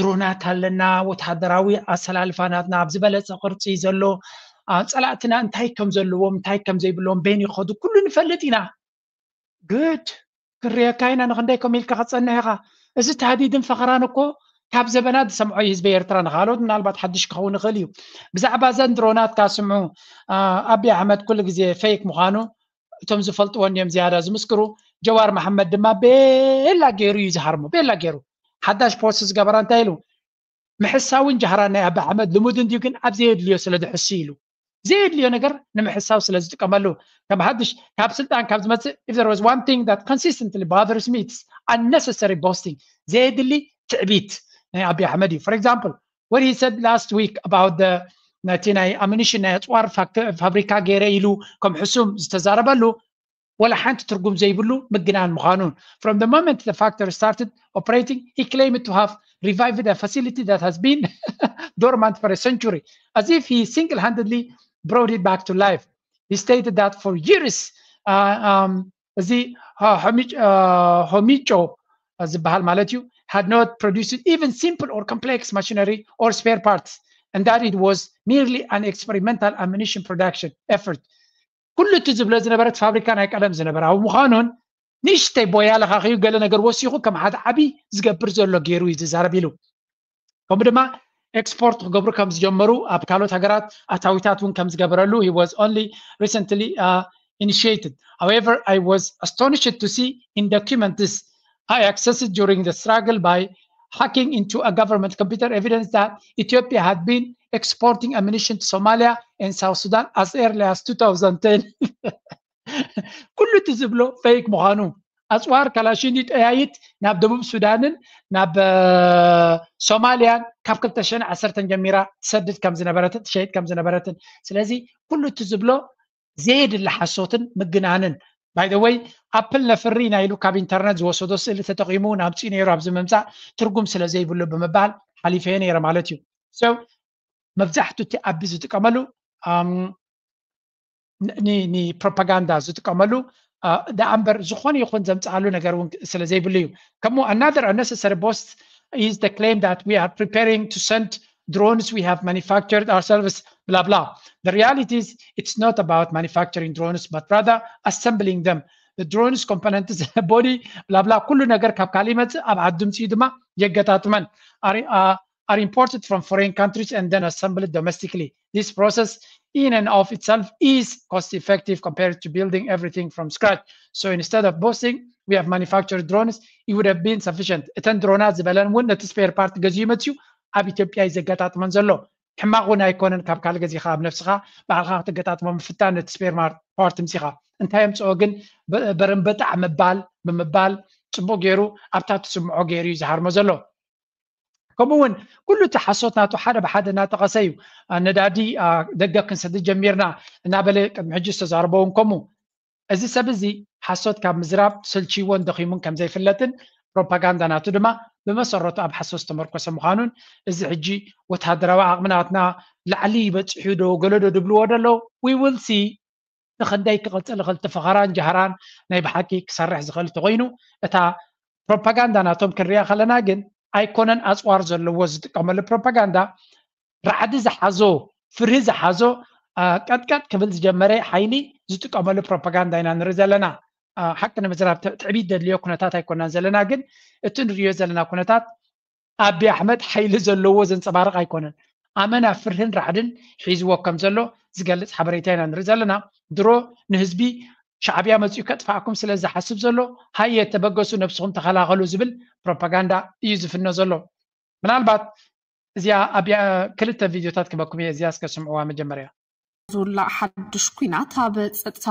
ድሮናት ኣለና፣ ወታደራዊ ኣሰላልፋ ናትና ኣብ ዝበለፀ ቅርፂ ዘሎ ፀላእትና እንታይ ከም ዘለዎም እንታይ ከም ዘይብሎም በይን ይኸዱ ኩሉ ንፈልጥ ኢና። ግድ ክርየካ ኢና ንክንደይ ከም ኢልካ ክፀንሕ ኢኻ። እዚ ታህዲድን ፈኸራን እኮ ካብ ዘበናት ዝሰምዖ እዩ ህዝቢ ኤርትራ። ንካልኦት ምናልባት ሓድሽ ክኸውን ይኽእል እዩ። ብዛዕባ እዘን ድሮናት ካስምዑ ኣቢ ኣሕመድ ኩሉ ግዜ ፌክ ምዃኑ እቶም ዝፈልጥዎ እንዲዮም ዝያዳ ዝምስክሩ። ጀዋር መሓመድ ድማ ቤላ ገይሩ እዩ ዝሃርሞ። ቤላ ገይሩ ሓዳሽ ፖስት ዝገበራ እንታይ ኢሉ? ምሕሳውን ጃህራን ናይ ኣቢ ኣሕመድ ልሙድ እንድዩ፣ ግን ኣብ ዘየድልዮ ስለ ዝሕሱ ኢሉ። ዘየድልዮ ነገር ንምሕሳው ስለ ዝጥቀመሉ። ከም ሓድሽ ካብ ስልጣን ካብ ዝመጽእ if there was one thing that consistently bothers me it's unnecessary boasting። ዘየድሊ ትዕቢት ናይ ኣቢ ኣሕመድ እዩ። For example what he said last week about the ነቲ ናይ ኣሚኒሽን ናይ ኣፅዋር ፋብሪካ ገይረ ኢሉ ከም ሕሱም ዝተዛረበሉ ወላ ሓንቲ ትርጉም ዘይብሉ ምግናን ምዃኑን። From the moment the factory started operating he claimed to have revived a facility that has been dormant for a century as if he single-handedly brought it back to life. He stated that for years uh, um, እዚ ሆሚጮ ዝበሃል ማለት እዩ had not produced even simple or complex machinery or spare parts and that it was merely an experimental ammunition production effort. ኩሉ እቲ ዝብሎ ዝነበረ እቲ ፋብሪካ ናይ ቀደም ዝነበረ ኣብ ምዃኑን ንእሽተይ ቦያ ለኻኺዩ ገለ ነገር ወሲኹ ከም ሓደ ዓብዪ ዝገብር ዘሎ ገይሩ እዩ ዝዛረብ ኢሉ። ከምኡ ድማ ኤክስፖርት ክገብሩ ከም ዝጀመሩ ኣብ ካልኦት ሃገራት ኣታዊታት እውን ከም ዝገበረሉ he was only recently uh, initiated. However, I was astonished to see in documents I accessed during the struggle by hacking into a government computer evidence that Ethiopia had been exporting ammunition to Somalia and South Sudan as early as two thousand ten. ኩሉ እቲ ዝብሎ ፌክ ምዃኑ ኣፅዋር ካላሽን ጠያይት ናብ ደቡብ ሱዳንን ናብ ሶማልያን ካብ ክልተ ሽሕን ዓሰርተን ጀሚራ ትሰድድ ከም ዝነበረትን ትሸይጥ ከም ዝነበረትን። ስለዚ ኩሉ እቲ ዝብሎ ዘየድሊ ሓሶትን ምግናንን By the way, ኣፕል ነፍሪ ኢና ኢሉ ካብ ኢንተርነት ዝወሰዶ ስእሊ ተጠቒሙ ናምፅኡ ነይሩ ኣብዚ ምምፃእ ትርጉም ስለ ዘይብሉ ብምባል ሓሊፈዮ ነይረ ማለት እዩ። So መብዛሕትኡ እቲ ኣቢ ዝጥቀመሉ ንፕሮፓጋንዳ ዝጥቀመሉ ደኣ እምበር ዝኾነ ይኹን ዘምፅኣሉ ነገር እውን ስለ ዘይብሉ እዩ። ከምኡ another unnecessary boast is the claim that we are preparing to send drones we have manufactured ourselves, blah blah. The reality is it's not about manufacturing drones but rather assembling them. The drones components, body, blah blah, ኩሉ ነገር ካብ ካልእ ይመፅእ፣ ኣብ ዓዲ ምፅኡ ድማ የገጣጥመን። Are imported from foreign countries and then assembled domestically. This process in and of itself is cost effective compared to building everything from scratch. So instead of boasting we have manufactured drones, it would have been sufficient. እተን ድሮናት ዝበለን እውን ነቲ spare part ገዚኡ መፅኡ ኣብ ኢትዮጵያ እዩ ዘገጣጥመን ዘሎ። ሕማቕ እውን ኣይኮነን፣ ካብ ካልእ ገዚኻ ኣብ ነብስኻ ባዕልኻ ክትገጣጥሞ ምፍታን ነቲ spare part ምፂኻ። እንታይ የምፅኦ ግን በረምበጣዕ ምባል ብምባል ፅቡቕ ገይሩ ኣብታ ትስምዖ ገይሩ እዩ ዝሃርሞ ዘሎ። ከምኡ እውን ኩሉ እቲ ሓሶት ናቱ ሓደ ብሓደ እናጠቐሰ እዩ ነዳዲ ደገ ክንሰድድ ጀሚርና እናበለ ቅድሚ ሕጂ ዝተዛረቦ እውን ከምኡ። እዚ ሰብ እዚ ሓሶት ካብ ምዝራብ ሰልችይዎን ደኺሙን ከም ዘይፍለጥን ፕሮፓጋንዳ ናቱ ድማ ብመሰረቱ ኣብ ሓሶት ዝተመርኮሰ ምዃኑን እዚ ሕጂ ወታደራዊ ዓቕሚ ናትና ላዕሊ በፂሑ ዶ ገለ ዶ ድብልዎ ደለዉ we will see ንኽንደይ ክቕፅል ይኽእል እቲ ፈኸራን ጃህራን ናይ ብሓቂ ክሰርሕ ዝኽእል እንተኾይኑ እታ ፕሮፓጋንዳ ናቶም ክንሪኣ ከለና ግን ኣይኮነን ኣፅዋር ዘለዎ ዝጥቀመሉ ፕሮፓጋንዳ ራዕዲ ዝሓዞ ፍርሂ ዝሓዞ ቀጥቀጥ ክብል ዝጀመረ ሓይሊ ዝጥቀመሉ ፕሮፓጋንዳ ኢና ንርኢ ዘለና። ሓቂ ንምዝራብ ትዕቢት ደድልዮ ኩነታት ኣይኮናን ዘለና ግን እቲ ንሪዮ ዘለና ኩነታት ኣቢ ኣሕመድ ሓይሊ ዘለዎ ዘንፀባርቕ ኣይኮነን። ኣመና ፍርህን ራዕድን ሒዝዎ ከም ዘሎ ዝገልፅ ሓበሬታ ኢና ንርኢ ዘለና። ድሮ ንህዝቢ ሻዕብያ መፂኡ ከጥፋእኩም ስለ ዝሓስብ ዘሎ ሃየ ተበገሱ ነብስኹም ተኸላኸሉ ዝብል ፕሮፓጋንዳ እዩ ዝፍኖ ዘሎ። ምናልባት እዚኣ ኣብ ክልተ ቪድዮታት ክበኩም እየ እዚኣ እስከ ስምዕዋ መጀመርያ። ዝውላዕ ሓድሽ ኩናት ኣብ ፀጥታ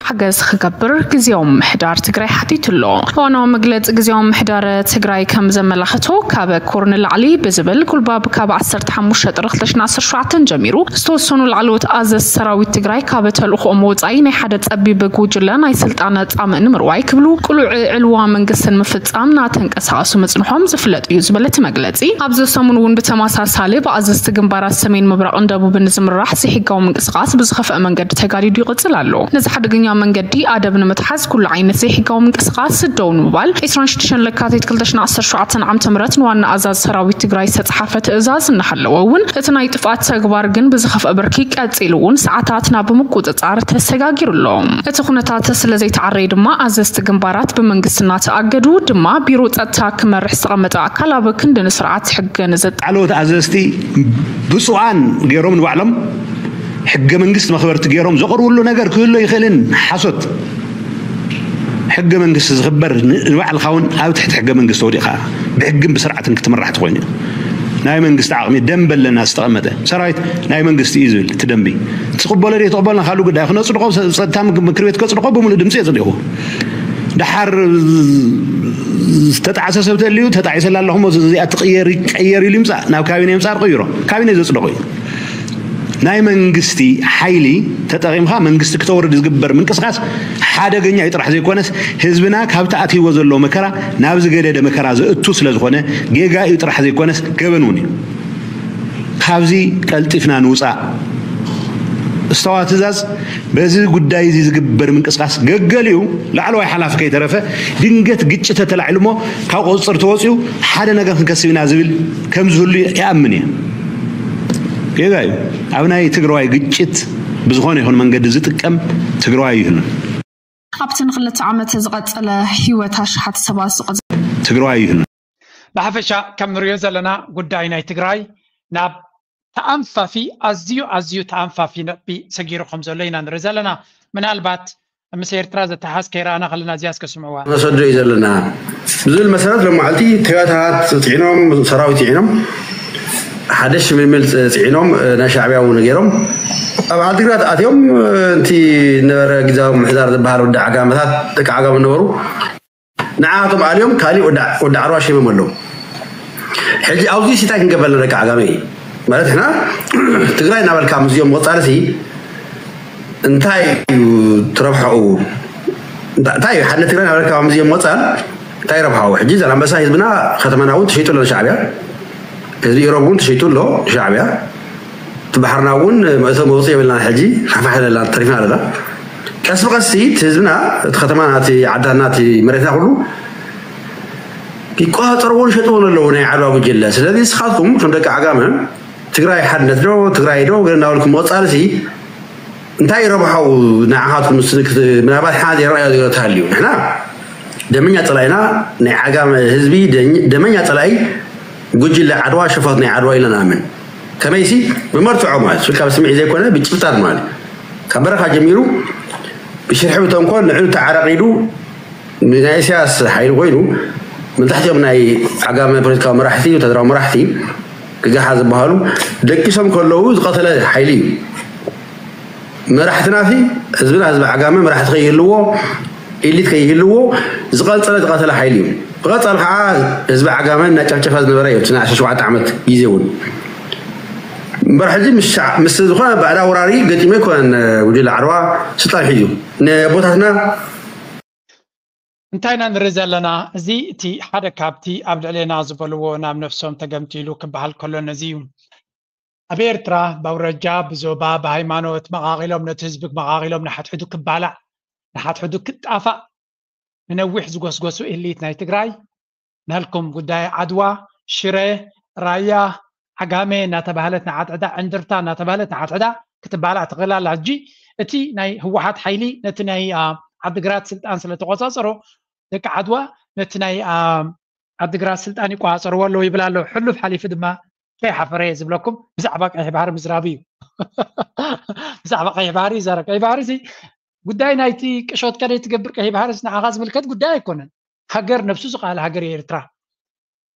ሓገዝ ክገብር ግዜያዊ ምምሕዳር ትግራይ ሓቲቱ ኣሎ። ዋናው መግለፂ ግዜያዊ ምምሕዳር ትግራይ ከም ዘመላኸቶ ካብ ኮር ንላዕሊ ብዝብል ጉልባብ ካብ ዓሰርተ ሓሙሽተ ጥሪ ክልተ ሽሕን ዓሰርተ ሸውዓተን ጀሚሩ ዝተወሰኑ ላዕለዎት ኣዘዝ ሰራዊት ትግራይ ካብ ተልእኮኦም ወፃኢ ናይ ሓደ ፀቢብ ጉጅለ ናይ ስልጣን ፃምእ ንምርዋይ ክብሉ ቅሉዕ ዕልዋ መንግስቲ ንምፍፃም እናተንቀሳቐሱ ምፅንሖም ዝፍለጥ እዩ ዝበለ እቲ መግለፂ ኣብዚ ሰሙን እውን ብተመሳሳሊ ብኣዘዝቲ ግንባራት ሰሜን ምብራቕን ደቡብን ዝምራሕ ዘይሕጋዊ ምንቅስቃስ ብዝኸፍአ መንገዲ ተጋዲዱ ይቕፅል ኣሎ። ነዚ ሓደገኛ መንገዲ ኣደብ ንምትሓዝ ኩሉ ዓይነት ዘይሕጋዊ ምንቅስቃስ ደው ንምባል ዕስራን ሽዱሽተን ለካቲት ክልተ ሽሕን ዓሰርተ ሸውዓተን ዓመተ ምህረት ንዋና ኣዛዚ ሰራዊት ትግራይ ዝተፅሓፈ ትእዛዝ እናሃለወ እውን እቲ ናይ ጥፍኣት ተግባር ግን ብዝኸፍአ ብርኪ ቀፂሉ እውን ሰዓታትና ብምቁፅፃር ተሰጋጊሩ ኣሎ። እቲ ኩነታት ስለ ዘይተዓረየ ድማ ኣዘዝቲ ግንባራት ብመንግስቲ እናተኣገዱ ድማ ቢሮ ፀጥታ ክመርሕ ዝተቐመጠ ኣካል ኣብ ክንዲ ንስርዓት ሕግን ዘጥ ላዕለዎት ኣዘዝቲ ብፁዓን ገይሮም ንባዕሎም ሕገ መንግስቲ መኽበርቲ ገይሮም ዘቕርብሉ ነገር ክህሎ ይኽእልን ሓሶት። ሕገ መንግስቲ ዝኽበር ንባዕልኻ እውን ኣብ ትሕቲ ሕገ መንግስቲ ወዲቕኻ ብሕግን ብስርዓትን ክትምራሕ ተኾይኑ እዩ። ናይ መንግስቲ ዓቕሚ ደንቢ ኣለና ዝተቐመጠ ሰራዊት ናይ መንግስቲ እዩ ዝብል እቲ ደንቢ ትቕበሎ ዶ ተቕበልና ካልእ ጉዳይ ክነፅድቆ ጸጥታ ምክር ቤት ከፅድቆ ብምሉእ ድምፂ የፅዲቑ። ድሓር ዝተጣዕሰ ሰብ ተልዩ ተጣዒሰላ ኣለኹ እሞ እዚኣ ትቕየር ይቀየር ኢሉ ይምፃእ ናብ ካቢነ ይምፃእ ቀይሮ ካቢነ ዘፅደቑ እዩ። ናይ መንግስቲ ሓይሊ ተጠቒምካ መንግስቲ ክተወርድ ዝግበር ምንቅስቃስ ሓደገኛ እዩ ጥራሕ ዘይኮነስ ህዝብና ካብ ተኣትይዎ ዘለዎ መከራ ናብ ዝገደደ መከራ ዘእቱ ስለዝኾነ ጌጋ እዩ ጥራሕ ዘይኮነስ ገበን እውን እዩ። ካብዚ ቀልጢፍና ንውፃእ። ዝተዋ ትእዛዝ በዚ ጉዳይ እዚ ዝግበር ምንቅስቃስ ገገሊኡ ላዕለዋይ ሓላፊ ከይተረፈ ድንገት ግጭት ተተላዒሉ እሞ ካብ ቁፅፅር ተወፂኡ ሓደ ነገር ክንከስብ ኢና ዝብል ከም ዝህሉ ይኣምን እየ። ጌጋ እዩ። ኣብ ናይ ትግራዋይ ግጭት ብዝኾነ ይኹን መንገዲ ዝጥቀም ትግራዋይ ይህሉን። ኣብቲ ንክልተ ዓመት ዝቐጸለ ህይወት ኣሽሓት ሰባት ዝቐዘ ትግራዋይ ይህሉን። ብሓፈሻ ከም ንሪኦ ዘለና ጉዳይ ናይ ትግራይ ናብ ተኣንፋፊ ኣዝዩ ኣዝዩ ተኣንፋፊ ነጥቢ ሰጊሩ ከም ዘሎ ኢና ንርኢ ዘለና። ምናልባት ምስ ኤርትራ ዘተሓዝ ከይረኣና ከለና እዚኣ እስከ ስምዕዋ። ነሰዶ እዩ ዘለና ብዝብል መሰረት ሎማዓልቲ ቶዮታት ፅዒኖም ሰራዊት ፅዒኖም ሓደ ሽምልምል ፅዒኖም ናይ ሻዕብያ እውን ገይሮም ኣብ ዓዲግራት ኣትዮም እቲ ነበረ ግዛዊ ምሕዳር ዝበሃል ወዲ ዓጋመታት ደቂ ዓጋመ ነበሩ ንዓቶም ኣልዮም ካሊእ ወዲ ዓርባ ሸይሞም ኣለዉ ሕጂ ኣብዚ ሲታይ ክንገበልና ደቂ ዓጋመ እዩ ማለት ሕና ትግራይ እናበልካ ምስዚኦም ምቕፃልሲ እንታይ እዩ ትረብሓኡ? እንታይ እዩ ሓድነት ትግራይ ናብ ኤርትራ ከምዚ መፃል እንታይ ረብሓኡ? ሕጂ ዛላምበሳ ህዝብና ከተማና እውን ተሸይጡ ኣሎ ንሻዕብያ፣ ህዝቢ ኢሮብ እውን ተሸይጡ ኣሎ ንሻዕብያ። እቲ ባሕርና እውን መእቶ መውፅእ የብልና ሕጂ ሓፋሕ ለላ ተሪፍና ኣለና። ቀስ ብቀስ እቲ ህዝብና እቲ ከተማና እቲ ዓዳና እቲ መሬትና ኩሉ ይቆፃፀርዎን ሸጥዎን ኣለዉ ናይ ዓድዋ ጉጅለ። ስለዚ ንስኻትኩም ከም ደቂ ዓጋመ ትግራይ ሓድነት ዶ ትግራይ ዶ ገለ እናበልኩም ምቕፃል ሲ እንታይ ረብሓኡ? ንዓኻትኩም ምናልባት ሓዚ የረኣዮ ዜሮ ተሃልዩ ንሕና ደመኛ ፀላኢና ናይ ዓጋመ ህዝቢ ደመኛ ፀላኢ ጉጅለ ዓድዋ ሸፈት ናይ ዓድዋ ኢልና ንኣምን። ከመይሲ ብመርትዖ ማለት ካብ ስምዒት ዘይኮነ ብጭብጣት ማለት ካብ በረኻ ጀሚሩ ብሽርሒ ብተንኮል ንዕሉ ተዓራቒዱ ናይ ኢሳያስ ሓይሊ ኮይኑ መብዛሕትኦም ናይ ዓጋመ ፖለቲካዊ መራሕቲ ወታደራዊ መራሕቲ ገጋሓ ዝበሃሉ ደቂሶም ከለዉ ዝቐተለ ሓይሊ እዩ። መራሕትና ሲ ህዝብና ህዝቢ ዓጋመ መራሕቲ ከይህልዎ ኢሊት ከይህልዎ ዝቐንጸለ ዝቐተለ ሓይሊ እዩ። ብቐጻሊ ከዓ ህዝቢ ዓጋመ እናጨፍጨፈ ዝነበረ እዩ እቲ ናይ ዓሰርተ ሸውዓተ ዓመት ግዜ እውን እምበር ሕጂ ምስ ዝኾነ ባዕዳ ወራሪ ገጢሙ ኣይኮነን ጉጅለ ዓድዋ ስልጣን ሒዙ ንቦታትና እንታይ ኢና ንርኢ ዘለና? እዚ እቲ ሓደ ካብቲ ኣብ ልዕሌና ዝበልዎ ናብ ነፍሶም ተገምቲሉ ክበሃል ከሎ ነዚ እዩ። ኣብ ኤርትራ ብኣውረጃ፣ ብዞባ፣ ብሃይማኖት መቓቒሎም ነቲ ህዝቢ መቓቒሎም ንሓድሕዱ ክባላዕ ንሓድሕዱ ክጣፋእ ንነዊሕ ዝጎስጎሱ ኤሊት ናይ ትግራይ ናልኩም ጉዳይ ዓድዋ፣ ሽረ፣ ራያ፣ ዓጋመ እናተባህለት ንዓድዕዳ፣ ዕንድርታ እናተባህለት ንዓድዕዳ ክትባላዕ ትኽእል ኣላ። ሕጂ እቲ ናይ ህወሓት ሓይሊ ነቲ ናይ ዓድግራት ስልጣን ስለ ተቆፃፀሮ ደቂ ዓድዋ ነቲ ናይ ዓድግራት ስልጣን ይቆፃፀርዎ ኣለዉ ይብል ኣሎ። ሕሉፍ ሓሊፉ ድማ ከይሓፈረ እየ ዝብለኩም ብዛዕባ ቀይሕ ባሕሪ ምዝራቡ እዩ። ብዛዕባ ቀይሕ ባሕሪ ይዛረብ። ቀይሕ ባሕሪ እዚ ጉዳይ ናይቲ ቅሾት ከደይ ትገብር ቀይሕ ባሕሪ ንዓኻ ዝምልከት ጉዳይ ኣይኮነን። ሃገር ነብሱ ዝኸኣለ ሃገር እየ ኤርትራ።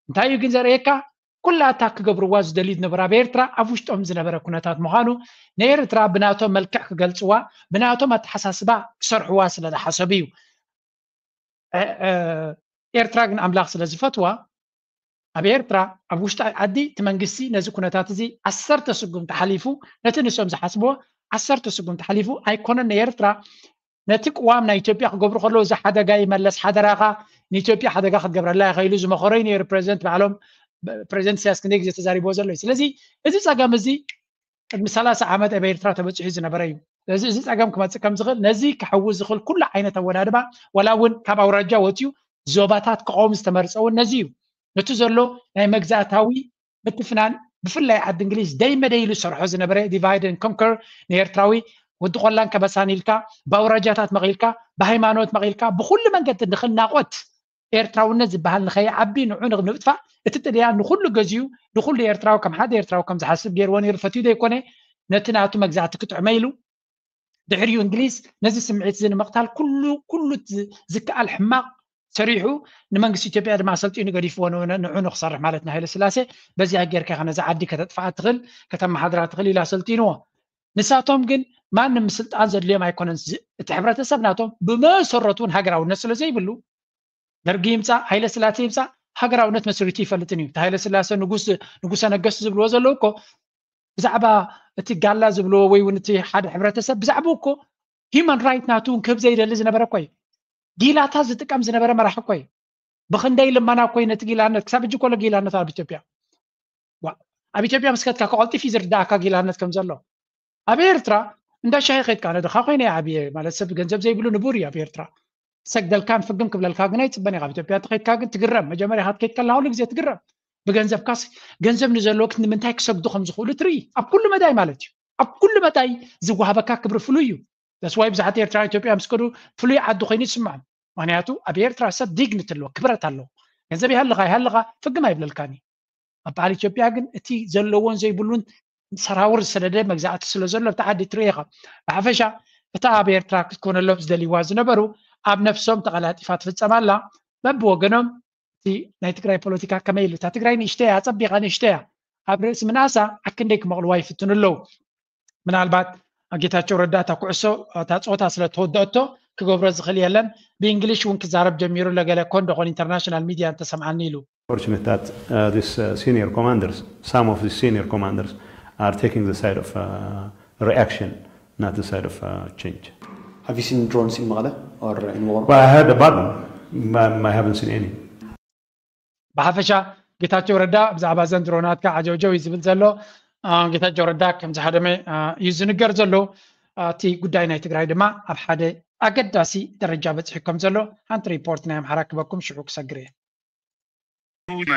እንታይ እዩ ግን ዘርእየካ? ኩላ እታ ክገብርዋ ዝደልዩ ዝነበሩ ኣብ ኤርትራ ኣብ ውሽጦም ዝነበረ ኩነታት ምዃኑ ንኤርትራ ብናቶም መልክዕ ክገልፅዋ ብናቶም ኣተሓሳስባ ክሰርሕዋ ስለ ዝሓሰቡ እዩ። ኤርትራ ግን ኣምላኽ ስለ ዝፈትዋ ኣብ ኤርትራ ኣብ ውሽጢ ዓዲ እቲ መንግስቲ ነዚ ኩነታት እዚ ዓሰርተ ስጉምቲ ሓሊፉ ነቲ ንሶም ዝሓስብዎ ዓሰርተ ስጉምቲ ሓሊፉ ኣይኮነን ንኤርትራ ነቲ ቅዋም ናይ ኢትዮጵያ ክገብሩ ከለዉ እዚ ሓደጋ ይመለስ ሓደራኻ ንኢትዮጵያ ሓደጋ ክትገብረላ ኢኻ ኢሉ ዝመኸሮ እዩ ነይሩ ፕሬዚደንት ባዕሎም ፕሬዚደንት ኢሳያስ ክንደይ ግዜ ተዛሪብዎ ዘሎ እዩ ስለዚ እዚ ፀገም እዚ ቅድሚ ሰላሳ ዓመት ኣብ ኤርትራ ተበፂሑ ዝነበረ እዩ ስለዚ እዚ ፀገም ክመፅእ ከም ዝኽእል ነዚ ክሕውስ ዝኽእል ኩሉ ዓይነት ኣወዳድባ ዋላ እውን ካብ ኣውራጃ ወፅዩ ዞባታት ክቐውም ዝተመርፀ እውን ነዚ እዩ ነቲ ዘሎ ናይ መግዛእታዊ ምትፍናን ብፍላይ ዓዲ እንግሊዝ ደይ መደይ ኢሉ ዝሰርሖ ዝነበረ divide and conquer ንኤርትራዊ ወዲ ቆላን ከበሳን ኢልካ ብኣውራጃታት መቒልካ ብሃይማኖት መቒልካ ብኩሉ መንገዲ ንኽናቖት ኤርትራውነት ዝበሃል ንኸይዓቢ ንዑ ንምጥፋእ እቲ ጥልያን ንኩሉ ገዚኡ ንኩሉ ኤርትራዊ ከም ሓደ ኤርትራዊ ከም ዝሓስብ ገይርዎ ነይሩ ፈትዩ ዘይኮነ ነቲ ናቱ መግዛእቲ ክጥዕመ ኢሉ ድሕሪኡ እንግሊዝ ነዚ ስምዒት እዚ ንምቕታል ኩሉ ኩሉ ዝከኣል ሕማቕ ሰሪሑ ንመንግስቲ ኢትዮጵያ ድማ ኣሰልጢኑ ገዲፍዎ ንዑ ንኽሰርሕ ማለት ንሃይለ ስላሴ በዚኣ ጌርካ ኢኻ ነዛ ዓዲ ከተጥፍኣ ትኽእል ከተመሓድራ ትኽእል ኢሉ ኣሰልጢንዎ ንሳቶም ግን ማንም ስልጣን ዘድልዮም ኣይኮነን እቲ ሕብረተሰብ ናቶም ብመሰረቱ እውን ሃገራውነት ስለ ዘይብሉ ደርጊ ይምፃእ ሃይለ ስላሴ ይምፃእ ሃገራውነት መስሪቱ ይፈልጥን እዩ እቲ ሃይለ ስላሴ ንጉስ ንጉሰ ነገስት ዝብልዎ ዘለዉ እኮ ብዛዕባ እቲ ጋላ ዝብልዎ ወይ እውን እቲ ሓደ ሕብረተሰብ ብዛዕባ እኮ human right ናቱ እውን ክህብ ዘይደሊ ዝነበረ እኮ እዩ ጊላታት ዝጥቀም ዝነበረ መራሒ እኮ እዩ ብክንደይ ልመና እኮ ነቲ ጊላነት ክሳብ እጅ ኮሎ ጊላነት ኣብ ኢትዮጵያ ኣብ ኢትዮጵያ ምስ ከድካ ከቐልጢፍ እዩ ዝርዳእካ ጊላነት ከም ዘሎ ኣብ ኤርትራ እንዳ ሻሂ ከድካ ነድኻ ኮይነ ዓብየ ማለት ሰብ ገንዘብ ዘይብሉ ንቡር እዩ ኣብ ኤርትራ ሰግደልካን ፍግም ክብለልካ ግን ኣይፅበን ኢኻ ኣብ ኢትዮጵያ እንተኸድካ ግን ትግረም መጀመርያ ክትከይድ ከለካ ኩሉ ግዜ ትግረም ብገንዘብካስ ገንዘብ ንዘለዎ ንምንታይ ክሰግዱ ከም ዝኽእሉ ትርኢ ኣብ ኩሉ መዳይ ማለት እዩ ኣብ ኩሉ መዳይ ዝወሃበካ ክብሪ ፍሉይ እዩ that's why ብዙሓት ኤርትራ ኢትዮጵያ ምስ ከዱ ፍሉይ ዓዲ ኮይኑ ይስምዖም ምክንያቱ ኣብ ኤርትራ ሰብ dignity ኣለዎ ክብረት ኣለዎ ገንዘብ ይሃልኻ ይሃልኻ ፍግም ኣይብለልካን እዩ ኣብ በዓል ኢትዮጵያ ግን እቲ ዘለዎን ዘይብሉን ሰራውር ዝሰደደ መግዛእቲ ስለ ዘሎ ኣብቲ ዓዲ ትርኢ ኢኻ ብሓፈሻ እታ ኣብ ኤርትራ ክትኮነሎም ዝደልይዋ ዝነበሩ ኣብ ነፍሶም ተቐላጢፋ ትፍጸም ኣላ በብወገኖም እቲ ናይ ትግራይ ፖለቲካ ከመይ ኢሉ እታ ትግራይ ንእሽተያ ኣጸቢቓ ንእሽተያ ኣብ ርእሲ ምንኣሳ ኣክንደይ ክመቕልዋ ይፍትኑ ኣለዉ ምናልባት ጌታቸው ረዳ እታ ኩዕሶ እታ ፀወታ ስለ ተወደአቶ ክገብሮ ዝኽእል የለን ብእንግሊሽ እውን ክዛረብ ጀሚሩ ለገለ ኮን ደኾን international media እንተሰምዓኒ ኢሉ Fortunate that uh, these uh, senior commanders, some of the senior commanders, are taking the side of uh, reaction. Not the side of uh, change. Have you seen drones in Mekelle or in Wuቅሮ? But I heard about them. I, I haven't seen any. ብሓፈሻ ጌታቸው ረዳ ብዛዕባ ዘን ድሮናት ከዓ ዓጀውጀው እዩ ዝብል ዘሎ። ጌታቸው ረዳ ከም ዝሃደመ እዩ ዝንገር ዘሎ። እቲ ጉዳይ ናይ ትግራይ ድማ ኣብ ሓደ ኣገዳሲ ደረጃ በፂሑ ከም ዘሎ ሓንቲ ሪፖርት ናይ ኣምሓራ ክበኩም ሽዑ ክሰግር እየ።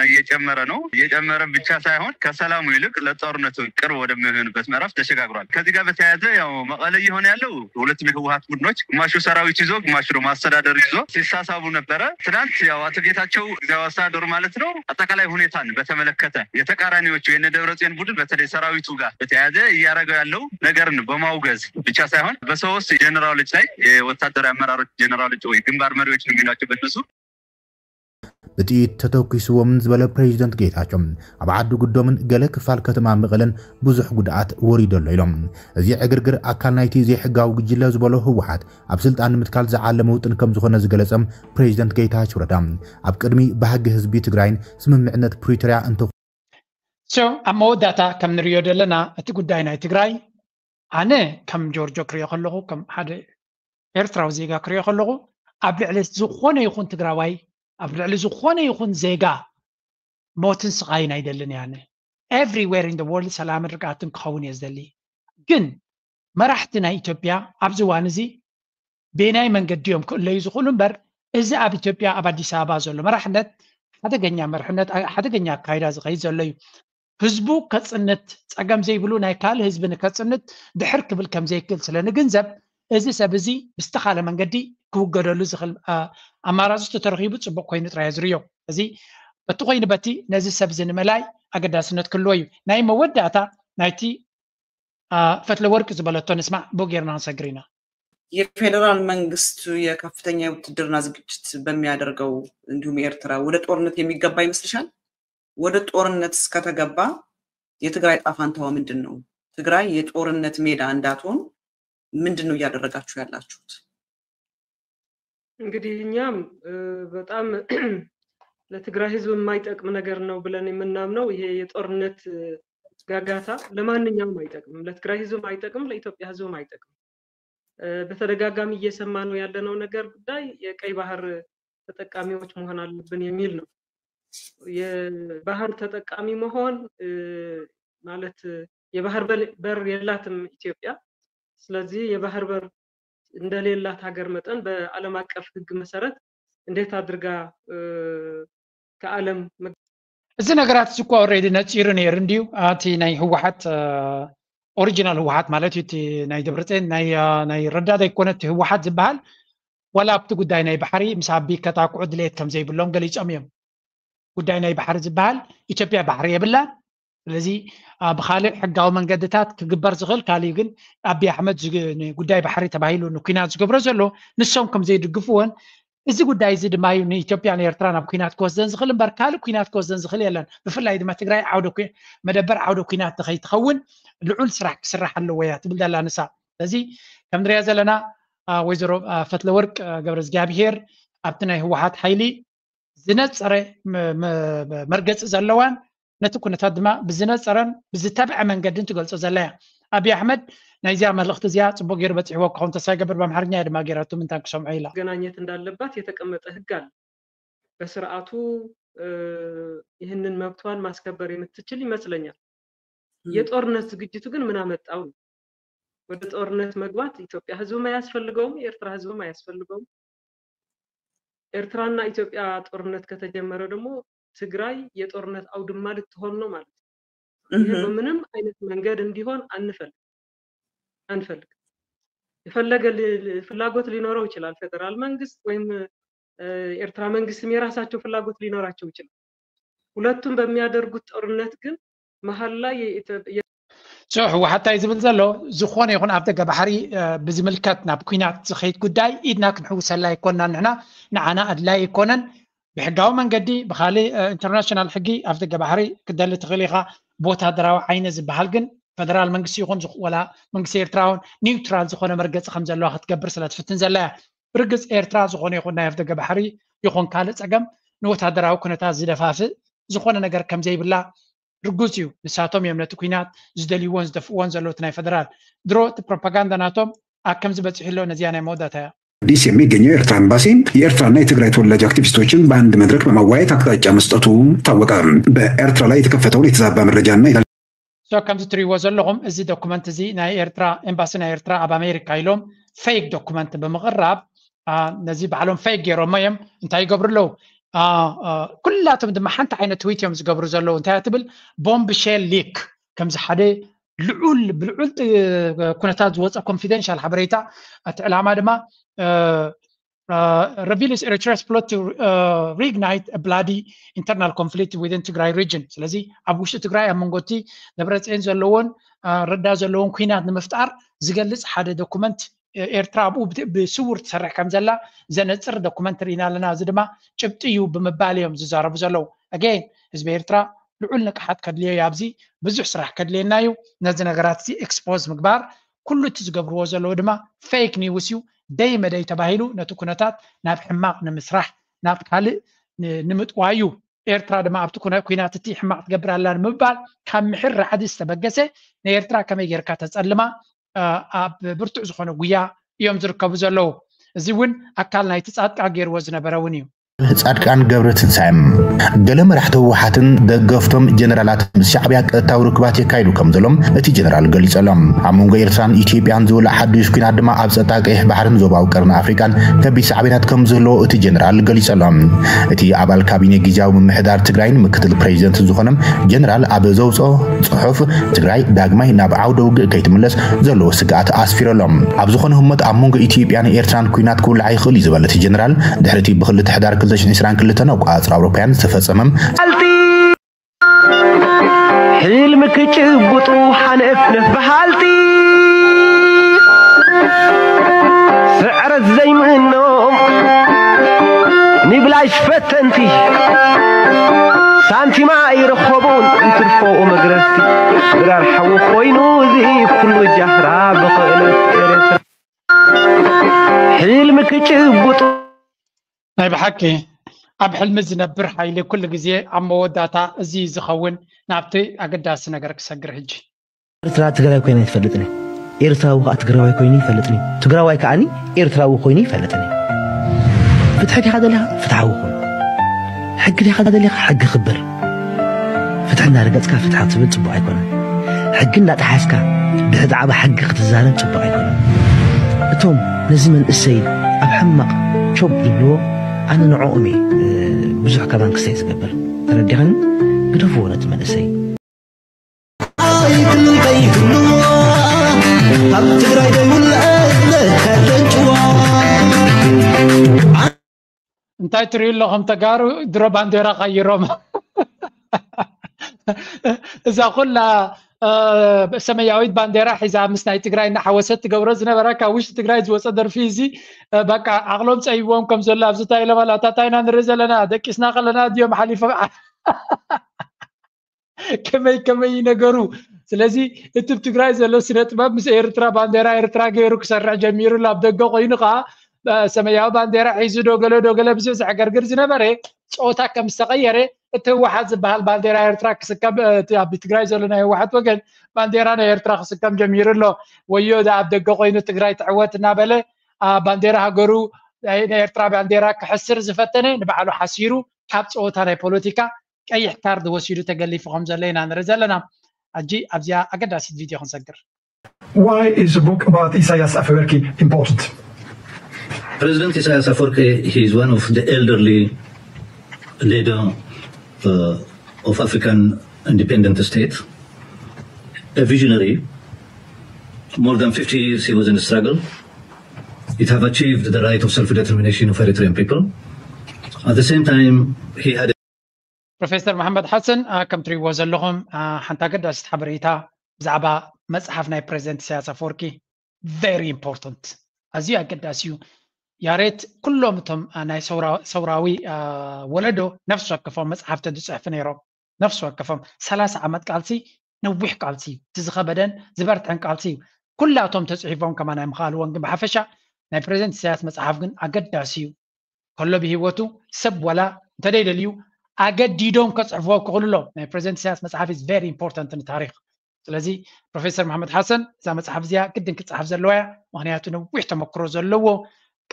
እየጨመረ ነው። እየጨመረ ብቻ ሳይሆን ከሰላሙ ይልቅ ለጦርነቱ ቅርብ ወደሚሆንበት ምዕራፍ ተሸጋግሯል። ከዚህ ጋር በተያያዘ ያው መቀለ እየሆነ ያለው ሁለቱም የህወሀት ቡድኖች ግማሹ ሰራዊት ይዞ ግማሹ ደግሞ አስተዳደር ይዞ ሲሳሳቡ ነበረ። ትናንት ያው አቶ ጌታቸው ጊዜያዊ አስተዳደሩ ማለት ነው አጠቃላይ ሁኔታን በተመለከተ የተቃራኒዎቹ የነ ደብረጽዮን ቡድን በተለይ ሰራዊቱ ጋር በተያያዘ እያደረገው ያለው ነገርን በማውገዝ ብቻ ሳይሆን በሶስት ጀነራሎች ላይ የወታደራዊ አመራሮች ጀነራሎች ወይ ግንባር መሪዎች ነው የሚሏቸው በእነሱ ብጥይት ተተኩስዎም ዝበለ ፕሬዚደንት ጌታቸው ኣብ ዓዲ ጉዶምን ገለ ክፋል ከተማ መቐለን ብዙሕ ጉድኣት ወሪዱ ኣሎ ኢሎም። እዚ ዕግርግር ኣካል ናይቲ ዘይሕጋዊ ጉጅለ ዝበሎ ህወሓት ኣብ ስልጣን ንምትካል ዝዓለመ ውጥን ከም ዝኾነ ዝገለጸ ፕሬዚደንት ጌታቸው ረዳ ኣብ ቅድሚ ባህጊ ህዝቢ ትግራይን ስምምዕነት ፕሪቶርያ እንተ So ኣብ መወዳእታ ከም ንሪኦ ዘለና እቲ ጉዳይ ናይ ትግራይ ኣነ ከም ጆርጆ ክሪኦ ከለኹ ከም ሓደ ኤርትራዊ ዜጋ ክሪኦ ከለኹ ኣብ ልዕሊ ዝኾነ ይኹን ትግራዋይ ኣብ ልዕሊ ዝኾነ ይኹን ዜጋ ሞትን ስቓይን ኣይደልን እየ ኣነ። Everywhere in the world ሰላምን ርግኣትን ክኸውን እየ ዝደሊ። ግን መራሕቲ ናይ ኢትዮጵያ ኣብዚ እዋን እዚ በየናይ መንገዲ እዮም ክእለዩ ዝኽእሉ እምበር እዚ ኣብ ኢትዮጵያ ኣብ ኣዲስ ኣበባ ዘሎ መራሕነት ሓደገኛ መርሕነት ሓደገኛ ኣካይዳ ዝኸይድ ዘሎ እዩ። ህዝቡ ከፅንት ፀገም ዘይብሉ ናይ ካልእ ህዝቢ ንከፅንት ድሕር ክብል ከም ዘይክእል ስለ ንግንዘብ እዚ ሰብ እዚ ብዝተኻለ መንገዲ ክውገደሉ ዝኽእል ኣማራፂ ተተረኺቡ ፅቡቕ ኮይኑ ጥራይ ዝርዮ። እዚ በቲ ኮይኑ በቲ ነዚ ሰብ እዚ ንምእላይ ኣገዳስነት ክህልዎ እዩ። ናይ መወዳእታ ናይቲ ፈትለ ወርቅ ዝበለቶ ንስማዕ ብኡ ጌርና ክንሰግር ኢና። የፌዴራል መንግስቱ የከፍተኛ የውትድርና ዝግጅት በሚያደርገው እንዲሁም ኤርትራ ወደ ጦርነት የሚገባ ይመስልሻል? ወደ ጦርነት እስከተገባ የትግራይ ጣፋንታዋ ምንድን ነው? ትግራይ የጦርነት ሜዳ እንዳትሆን ምንድን ነው እያደረጋችሁ ያላችሁት? እንግዲህ እኛም በጣም ለትግራይ ህዝብ የማይጠቅም ነገር ነው ብለን የምናምነው ይሄ የጦርነት ጋጋታ ለማንኛውም አይጠቅምም። ለትግራይ ህዝብም አይጠቅምም፣ ለኢትዮጵያ ህዝብም አይጠቅምም። በተደጋጋሚ እየሰማነው ያለነው ነገር ጉዳይ የቀይ ባህር ተጠቃሚዎች መሆን አለብን የሚል ነው። የባህር ተጠቃሚ መሆን ማለት የባህር በር የላትም ኢትዮጵያ። ስለዚህ የባህር በር እንደሌላት ሀገር መጠን በዓለም አቀፍ ህግ መሰረት እንዴት አድርጋ ከዓለም እዚ ነገራት እዚ እኳ ኦሬዲ ነፂሩ ነይሩ እንድዩ። እቲ ናይ ህወሓት ኦሪጂናል ህወሓት ማለት እዩ። እቲ ናይ ደብረፅዮን ናይ ረዳ ዘይኮነ እቲ ህወሓት ዝበሃል ዋላ ኣብቲ ጉዳይ ናይ ባሕሪ ምስ ኣቢ ከጣቅዑ ድሌት ከም ዘይብሎም ገሊፆም እዮም። ጉዳይ ናይ ባሕሪ ዝበሃል ኢትዮጵያ ባሕሪ የብላን። ስለዚ ብካልእ ሕጋዊ መንገድታት ክግበር ዝኽእል ካልእ ግን ኣቢ ኣሕመድ ጉዳይ ባሕሪ ተባሂሉ ንኩናት ዝገብሮ ዘሎ ንሶም ከም ዘይድግፍዎን እዚ ጉዳይ እዚ ድማ እዩ ንኢትዮጵያን ኤርትራን ኣብ ኩናት ክወስደን ዝኽእል እምበር ካልእ ኩናት ክወስደን ዝኽእል የለን። ብፍላይ ድማ ትግራይ ዓውደ መደበር ዓውደ ኩናት ንኸይትኸውን ልዑል ስራሕ ክስራሕ ኣለዎ እያ ትብል ዘላ ንሳ። ስለዚ ከም ንሪኣ ዘለና ወይዘሮ ፈትለወርቅ ገብረ እግዚኣብሄር ኣብቲ ናይ ህወሓት ሓይሊ ዝነፀረ መርገፂ ዘለዋን ነቲ ኩነታት ድማ ብዝነፀረን ብዝተብዐ መንገድን ትገልፆ ዘላ እያ። ኣብይ ኣሕመድ ናይዚኣ መልእኽቲ እዚኣ ፅቡቅ ገይሩ በፂሕዎ ክኸውን ተስፋ ይገብር። ብኣምሓርኛ እያ ድማ ገይራቶ ምንታን ክሰምዖ ኢላ። መገናኘት እንዳለባት የተቀመጠ ህግ አለ። በስርዓቱ ይህንን መብቷን ማስከበር የምትችል ይመስለኛል። የጦርነት ዝግጅቱ ግን ምን አመጣው ነው። ወደ ጦርነት መግባት ኢትዮጵያ ህዝብም አያስፈልገውም፣ የኤርትራ ህዝብም አያስፈልገውም። ኤርትራና ኢትዮጵያ ጦርነት ከተጀመረ ደግሞ ትግራይ የጦርነት አውድማ ልትሆን ነው ማለት ነው። ይሄ በምንም አይነት መንገድ እንዲሆን አንፈልግ አንፈልግ። የፈለገ ፍላጎት ሊኖረው ይችላል ፌደራል መንግስት ወይም ኤርትራ መንግስትም የራሳቸው ፍላጎት ሊኖራቸው ይችላል። ሁለቱም በሚያደርጉት ጦርነት ግን መሀል ላይ ህወሓት እንታይ ዝብል ዘሎ ዝኾነ ይኹን ኣብ ደገ ባሕሪ ብዝምልከት ናብ ኩናት ዝኸይድ ጉዳይ ኢድና ክንሕውሰላ ኣይኮንና ንሕና ንዓና ኣድላይ ኣይኮነን። ብሕጋዊ መንገዲ ብካልእ ኢንተርናሽናል ሕጊ ኣብ ደገ ባሕሪ ክደሊ ትኽእል ኢኻ። ብወታደራዊ ዓይነ ዝበሃል ግን ፈደራል መንግስቲ ይኹን ወላ መንግስቲ ኤርትራ እውን ኒውትራል ዝኾነ መርገፂ ከም ዘለዋ ክትገብር ስለ ትፍትን ዘላ እያ። ብርግፅ ኤርትራ ዝኾነ ይኹን ናይ ኣፍደገ ባሕሪ ይኹን ካልእ ፀገም ንወታደራዊ ኩነታት ዝደፋፍእ ዝኾነ ነገር ከም ዘይብላ ርጉጽ እዩ። ንሳቶም እዮም ነቲ ኲናት ዝደልይዎን ዝደፍእዎን ዘለዉ። እቲ ናይ ፈደራል ድሮ እቲ ፕሮፓጋንዳ ናቶም ኣብ ከምዚ በጺሑ ኣሎ። ነዚኣ ናይ መወዳእታ እያ። አዲስ የሚገኘው የኤርትራ ኤምባሲ የኤርትራና የትግራይ ተወላጅ አክቲቪስቶችን በአንድ መድረክ በማዋየት አቅጣጫ መስጠቱ ታወቀ። በኤርትራ ላይ የተከፈተውን የተዛባ መረጃና ይላል። So ከምዚ ትሪእዎ ዘለኹም እዚ ዶኩመንት እዚ ናይ ኤርትራ ኤምባሲ ናይ ኤርትራ ኣብ ኣሜሪካ ኢሎም ፌክ ዶኩመንት ብምቕራብ ነዚ ባዕሎም ፌክ ገይሮሞ እዮም። እንታይ ይገብሩ ኣለዉ? ኩላቶም ድማ ሓንቲ ዓይነት ትዊት እዮም ዝገብሩ ዘለዉ። እንታይ ትብል? ቦምብ ሼል ሊክ፣ ከምዚ ሓደ ልዑል ብልዑል ኩነታት ዝወፀ ኮንፊደንሻል ሓበሬታ። እቲ ዕላማ ድማ reveals Eritrea's plot to reignite a bloody internal conflict within Tigray region። ስለዚ ኣብ ውሽጢ ትግራይ ኣብ መንጎ እቲ ደብረፅዮን ዘለዎን ረዳ ዘለዎን ኩናት ንምፍጣር ዝገልፅ ሓደ ዶኩመንት ኤርትራ ኣብኡ ብስውር ትሰርሕ ከም ዘላ ዘነፅር ዶኩመንት ርኢና ኣለና። እዚ ድማ ጭብጢ እዩ ብምባል እዮም ዝዛረቡ ዘለዉ። ኣገን ህዝቢ ኤርትራ ልዑል ንቅሓት ከድልዮ እዩ። ኣብዚ ብዙሕ ስራሕ ከድልየና እዩ። ነዚ ነገራት እዚ ኤክስፖዝ ምግባር፣ ኩሉ እቲ ዝገብርዎ ዘለዉ ድማ ፌክ ኒውስ እዩ። ደይ መደይ ተባሂሉ ነቲ ኩነታት ናብ ሕማቕ ንምስራሕ፣ ናብ ካልእ ንምጥዋይ እዩ። ኤርትራ ድማ ኣብቲ ኩናት እቲ ሕማቕ ትገብር ኣላ ንምባል ካብ ምሕር ራዕዲ ዝተበገሰ ንኤርትራ ከመይ ጌርካ ተጸልማ ኣብ ብርቱዕ ዝኾነ ጉያ እዮም ዝርከቡ ዘለዉ። እዚ እውን ኣካል ናይቲ ጻድቃን ገይርዎ ዝነበረ እውን እዩ። ጻድቃን ገብረ ትንሳኤ። ገለ መራሕቲ ህወሓትን ደገፍቶም ጀነራላት ምስ ሻዕብያ ቀጥታዊ ርክባት የካይዱ ከም ዘሎም እቲ ጀነራል ገሊጸሎም። ኣብ መንጎ ኤርትራን ኢትዮጵያን ዝውላዕ ሓዱሽ ኲናት ድማ ኣብ ጸጥታ ቀይሕ ባሕርን ዞባዊ ቀርኒ ኣፍሪቃን ከቢድ ሳዕቤናት ከም ዝህልዎ እቲ ጀነራል ገሊጸሎም። እቲ ኣባል ካቢኔ ግዝያዊ ምምሕዳር ትግራይን ምክትል ፕሬዚደንትን ዝኾነ ጀነራል ኣብ ዘውፅኦ ጽሑፍ ትግራይ ዳግማይ ናብ ዓውደ ውግእ ከይትምለስ ዘለዎ ስግኣት ኣስፊሩ ኣሎ። ኣብ ዝኾነ ህሞት ኣብ መንጎ ኢትዮጵያን ኤርትራን ኲናት ክውላዕ ይኽእል እዩ ዝበለ እቲ ጀነራል፣ ድሕሪ እቲ ብክልተ ሕዳር ክልተ ሽሕን ዕስራን ክልተን ኣቆጻጽራ ኣውሮፓውያን ዝተፈጸመ ሕልሚ ክጭብጡ ሓነፍነፍ በሃልቲ ስዕረት ዘይምእኖም ንብላሽ ፈተንቲ ሳንቲማ ኣይረኸቡን እንትርፎ መግረፍቲ ድራር ሓዊ ኮይኑ እዚ ኩሉ ጃህራ ብኽእለት ኤርትራ ሕልሚ ክጭብጡ ናይ ብሓቂ ኣብ ሕልሚ ዝነብር ሓይሊ ኩሉ ግዜ ኣብ መወዳእታ እዚ ዝኸውን ናብቲ ኣገዳሲ ነገር ክሰግር ሕጂ ኤርትራ ትግራይ ኮይና ይትፈልጥኒ ኤርትራዊ ከዓ ትግራዋይ ኮይኑ ይፈልጥኒ ትግራዋይ ከዓኒ ኤርትራዊ ኮይኑ ይፈልጥኒ ፍትሒ ዲኻ ደሊኻ ፍትሓዊ ኩን ሕጊ ዲኻ ደሊኻ ሕጊ ክብር ፍትሒ እንዳረገፅካ ፍትሒ ክትብል ፅቡቅ ኣይኮነን ሕጊ እንዳጠሓስካ ብሕድዓባ ሕጊ ክትዛረብ ፅቡቅ ኣይኮነን እቶም ነዚ መንእሰይ ኣብ ሕማቅ ቾብ ዝብልዎ ኣነ ንዕኦም እየ ብዙሕ ከማን ክሰይ ዝገብር ተረዲኻኒ ግደፍዎ ነቲ መንእሰይ ኣይትልቀይ ክብልዎ ኣብ ትግራይ ደይውለድ ለካደን ጭዋ እንታይ ትርእዩ ኣለኹም ተጋሩ ድሮ ባንዴራ ቀይሮም እዛ ኩላ ሰማያዊት ባንዴራ ሒዛ ምስ ናይ ትግራይ እናሓወሰት ትገብሮ ዝነበራ ካብ ውሽጢ ትግራይ ዝወፀ ደርፊ እዚ በቃ ዓቕሎም ፀይዎም ከም ዘሎ ኣብዚ እንታይ ኢሎም ኣላ ታታይና ንርኢ ዘለና ደቂስና ከለና ድዮም ሓሊፎም ከመይ ከመይ ነገሩ ስለዚ እቲ ትግራይ ዘሎ ስነ ጥበብ ምስ ኤርትራ ባንዴራ ኤርትራ ገይሩ ክሰርሕ ጀሚሩ ኣብ ደገ ኮይኑ ከዓ ሰማያዊ ባንዴራ ሒዙ ዶ ገለ ዶ ገለ ብዝብዝሕ ዕገርግር ዝነበረ ፀወታ ከም ዝተቐየረ እቲ ህወሓት ዝበሃል ባንዴራ ኤርትራ ክስከም እቲ ኣብ ትግራይ ዘሎ ናይ ህወሓት ወገን ባንዴራ ናይ ኤርትራ ክስከም ጀሚሩ ኣሎ ወዮ ዳ ኣብ ደገ ኮይኑ ትግራይ ትዕወት እናበለ ባንዴራ ሃገሩ ናይ ኤርትራ ባንዴራ ክሕስር ዝፈተነ ንባዕሉ ሓሲሩ ካብ ፀወታ ናይ ፖለቲካ ቀይሕ ካርድ ወሲዱ ተገሊፉ ከም ዘሎ ኢና ንርኢ ዘለና። ሕጂ ኣብዚኣ ኣገዳሲት ቪድዮ ክንሰግር። Why is the book about Isaias Afwerki important? President Isaias Afwerki, he is one of the elderly leader uh, of African independent state, a visionary. More than fifty years he was in struggle. It have achieved the right of self-determination of Eritrean people. At the same time, he had ፕሮፌሰር መሓመድ ሓሰን ከም ትሪእዎ ዘለኹም ሓንቲ ኣገዳሲት ሓበሬታ ብዛዕባ መፅሓፍ ናይ ፕሬዚደንት ኢሳያስ ኣፈወርቂ very important ኣዝዩ ኣገዳሲ እዩ ያሬት ኩሎም እቶም ናይ ሰውራዊ ወለዶ ነፍሲ ወከፎም መፅሓፍ ተዝፅሕፉ ነይሮም ነፍሲ ወከፎም ሰላሳ ዓመት ቃልሲ ነዊሕ ቃልሲ እዩ እቲ ዝኸበደን ዝበርትዐን ቃልሲ እዩ ኩላቶም ተፅሒፎም ከማን ኣይምኽኣልዎን ግን ብሓፈሻ ናይ ፕሬዚደንት ኢሳያስ መፅሓፍ ግን ኣገዳሲ እዩ ከሎ ብሂወቱ ሰብ ወላ እንተደይደልዩ ኣገዲዶም ከፅሕፍዎ ክኽእሉ ኣለዎም። ናይ ፕሬዚደንት ኢሳያስ መፅሓፍ is very important ንታሪክ። ስለዚ ፕሮፌሰር መሓመድ ሓሰን እዛ መፅሓፍ እዚኣ ግድን ክትፅሓፍ ዘለዋ እያ። ምክንያቱ ነዊሕ ተመክሮ ዘለዎ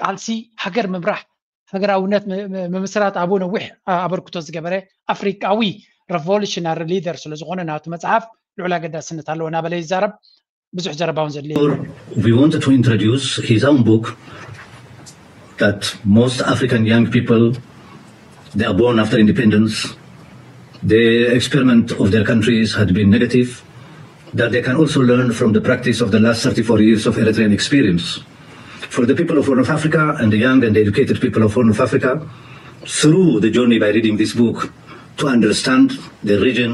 ቃልሲ ሃገር ምምራሕ ሃገራውነት ምምስራት ኣብኡ ነዊሕ ኣበርክቶ ዝገበረ ኣፍሪቃዊ revolutionary leader ስለዝኾነ ናቱ መፅሓፍ ልዑል ኣገዳስነት ኣለዎ እናበለ ይዛረብ። ብዙሕ ዘረባ እውን ዘድልዮ We wanted to introduce his own book that most African young people, they are born after independence. The experiment of their countries had been negative, that they can also learn from the practice of the last thirty-four years of Eritrean experience. For the people of Horn of Africa and the young and educated people of Horn of Africa, through the journey by reading this book, to understand the region,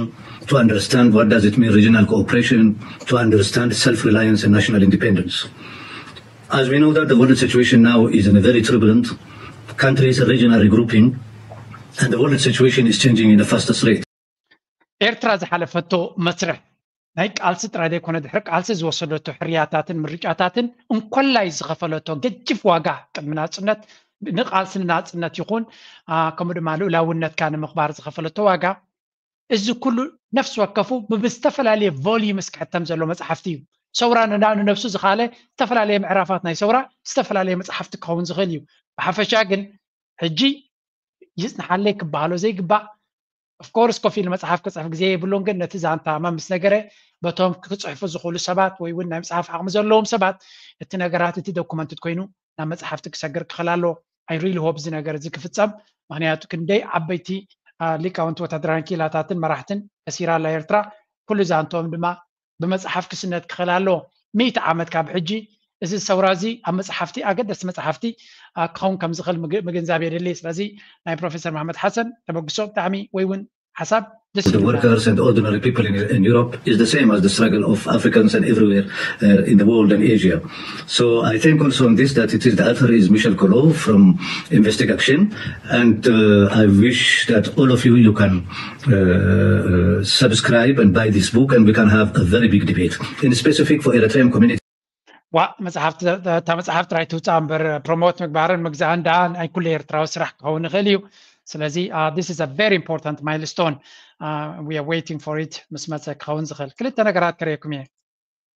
to understand what does it mean regional cooperation, to understand self-reliance and national independence. As we know that the world situation now is in a very turbulent, countries and region are regrouping, and the world situation is changing in the fastest rate. ኤርትራ ዝሓለፈቶ መስርሕ ናይ ቃልሲ ጥራይ ዘይኮነ ድሕሪ ቃልሲ ዝወሰደቶ ሕርያታትን ምርጫታትን እንኮላይ ዝኸፈለቶ ገጅፍ ዋጋ ቅድሚ ናጽነት ንቃልሲ ንናጽነት ይኹን ከምኡ ድማ ልኡላውነትካ ንምኽባር ዝኸፈለቶ ዋጋ እዚ ኩሉ ነፍሲ ወከፉ ብዝተፈላለየ volumes ክሕተም ዘሎ መፅሓፍቲ እዩ። ሰውራ ንነብሱ ዝኻለ ዝተፈላለየ ምዕራፋት ናይ ሰውራ ዝተፈላለየ መፅሓፍቲ ክኸውን ዝኽእል እዩ። ብሓፈሻ ግን ሕጂ ይፅንሓለይ ክበሃሎ ዘይግባእ of course ኮፍ ኢሉ መፅሓፍ ክፅሕፍ ግዜ የብሉን፣ ግን ነቲ ዛንታ መምስ ነገረ በቶም ክፅሕፉ ዝኽእሉ ሰባት ወይ እውን ናይ ምፅሓፍ ዓቕሚ ዘለዎም ሰባት እቲ ነገራት እቲ documented ኮይኑ ናብ መፅሓፍቲ ክሰግር ክኽእል ኣለዎ። I really hope እዚ ነገር እዚ ክፍፀም። ምክንያቱ ክንደይ ዓበይቲ ሊቃውንቲ ወታደራዊ ክኢላታትን መራሕትን ከሲራ ኣላ ኤርትራ። ኩሉ ዛንትኦም ድማ ብመፅሓፍ ክስነድ ክኽእል ኣለዎ። ሚእቲ ዓመት ካብ ሕጂ እዚ ሰውራ እዚ ኣብ መፅሓፍቲ ኣገደስቲ መፅሓፍቲ ክኸውን ከም ዝኽእል ምግንዛብ የድሊ። ስለዚ ናይ ፕሮፌሰር መሓመድ ሓሰን ተበግሶ ብጣዕሚ ወይ እውን ሓሳብ ደስ the workers and ordinary people in, in Europe is the same as the struggle of Africans and everywhere uh, in the world and Asia. So I think also on this that it is the author is Michel Colo from Investig Action, and uh, I wish that all of you you can uh, subscribe and buy this book, and we can have a very big debate in specific for Eritrean community. ዋ መፅሓፍቲ እታ መፅሓፍ ጥራይ ትውፃእ እምበር ፕሮሞት ምግባርን ምግዛእን ደኣ ናይ ኩሉ ኤርትራዊ ስራሕ ክኸውን ይኽእል እዩ። ስለዚ this is a very important milestone, we are waiting for it ምስ መፀ ክኸውን ዝኽእል ክልተ ነገራት ከርእየኩም እየ።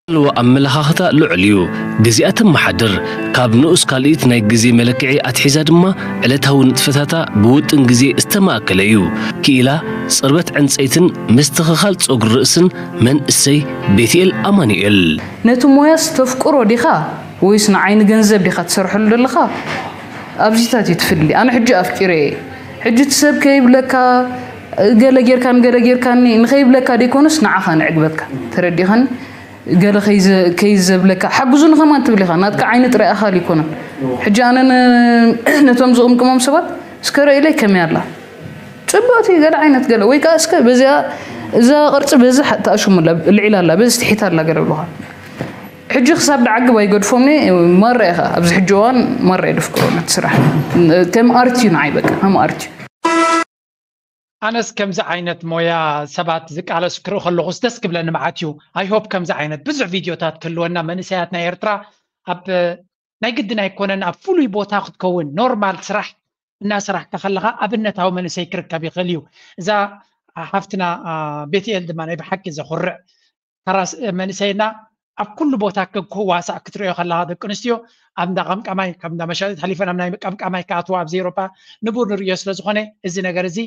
ዘለዎ ኣመለኻኽታ ልዑል እዩ። ግዜኣ ተመሓድር፣ ካብ ንኡስ ካልኢት ናይ ግዜ መለክዒ ኣትሒዛ ድማ ዕለታዊ ንጥፈታታ ብውጥን ግዜ ዝተማእከለ እዩ። ክኢላ፣ ጽርበት ዕንጸይትን ምስትኽኻል ጸጉሪ ርእስን መንእሰይ ቤትኤል ኣማኑኤል። ነቲ ሞያስ ተፍቅሮ ዲኻ ወይስ ንዓይ ንገንዘብ ዲኻ ትሰርሐሉ ዘለኻ? ኣብዚታት እዩ ትፍሊ። ኣነ ሕጂ ኣፍቂረ እየ። ሕጂ እቲ ሰብ ከይብለካ ገለ ጌርካን ገለ ጌርካኒ ንኸይብለካ ደይኮነስ ንዓኻ ንዕግበካ። ተረዲኻኒ? ገለ ከይዘብለካ ሓግዙኒ ከማን ትብል ኢኻ። ናትካ ዓይኒ ጥራይ ኣኻል ኣይኮነን። ሕጂ ኣነ ነቶም ዝቕምቅሞም ሰባት እስከ ረኢለይ ከመይ ኣላ? ጽብቕቲ ገለ ዓይነት ገለ ወይ ከዓ እስከ በዚኣ እዛ ቅርጺ በዚ ተኣሽሙላ ልዒላ ኣላ በዚ ትሒት ኣላ ገለ ብሉኻ። ሕጂ ክሳብ ደዓግብ ኣይገድፎምኒ። ማራ ኢኻ ኣብዚ ሕጂ እዋን ማራ የደፍቅሮ ነቲ ስራሕ ከም ኣርት እዩ ንዓይ በቃ ከም ኣርት እዩ። ኣነስ ከምዚ ዓይነት ሞያ ሰባት ዝቃለሱ ክርኢ ከለኹስ ደስ ክብለኒ መዓት እዩ። I hope ከምዚ ዓይነት ብዙሕ ቪድዮታት ክህልወና መንእሰያት ናይ ኤርትራ ኣብ ናይ ግድን ኣይኮነን ኣብ ፍሉይ ቦታ ክትከውን ኖርማል ስራሕ እናሰራሕካ ከለኻ ኣብነታዊ መንእሰይ ክርከብ ይኽእል እዩ። እዛ ሓፍትና ቤትኤል ድማ ናይ ብሓቂ ዘኹርዕ ተራስ መንእሰይና ኣብ ኩሉ ቦታ ክዋሳእ ክትሪኦ ከለኻ ደቂ ኣንስትዮ ኣብ እንዳ ቀምቃማይ ካብ እንዳ መሻጢት ሓሊፈን ኣብ ናይ ቀምቃማይ ክኣትዋ ኣብዚ ኤውሮጳ ንቡር ንርእዮ ስለ ዝኾነ እዚ ነገር እዚ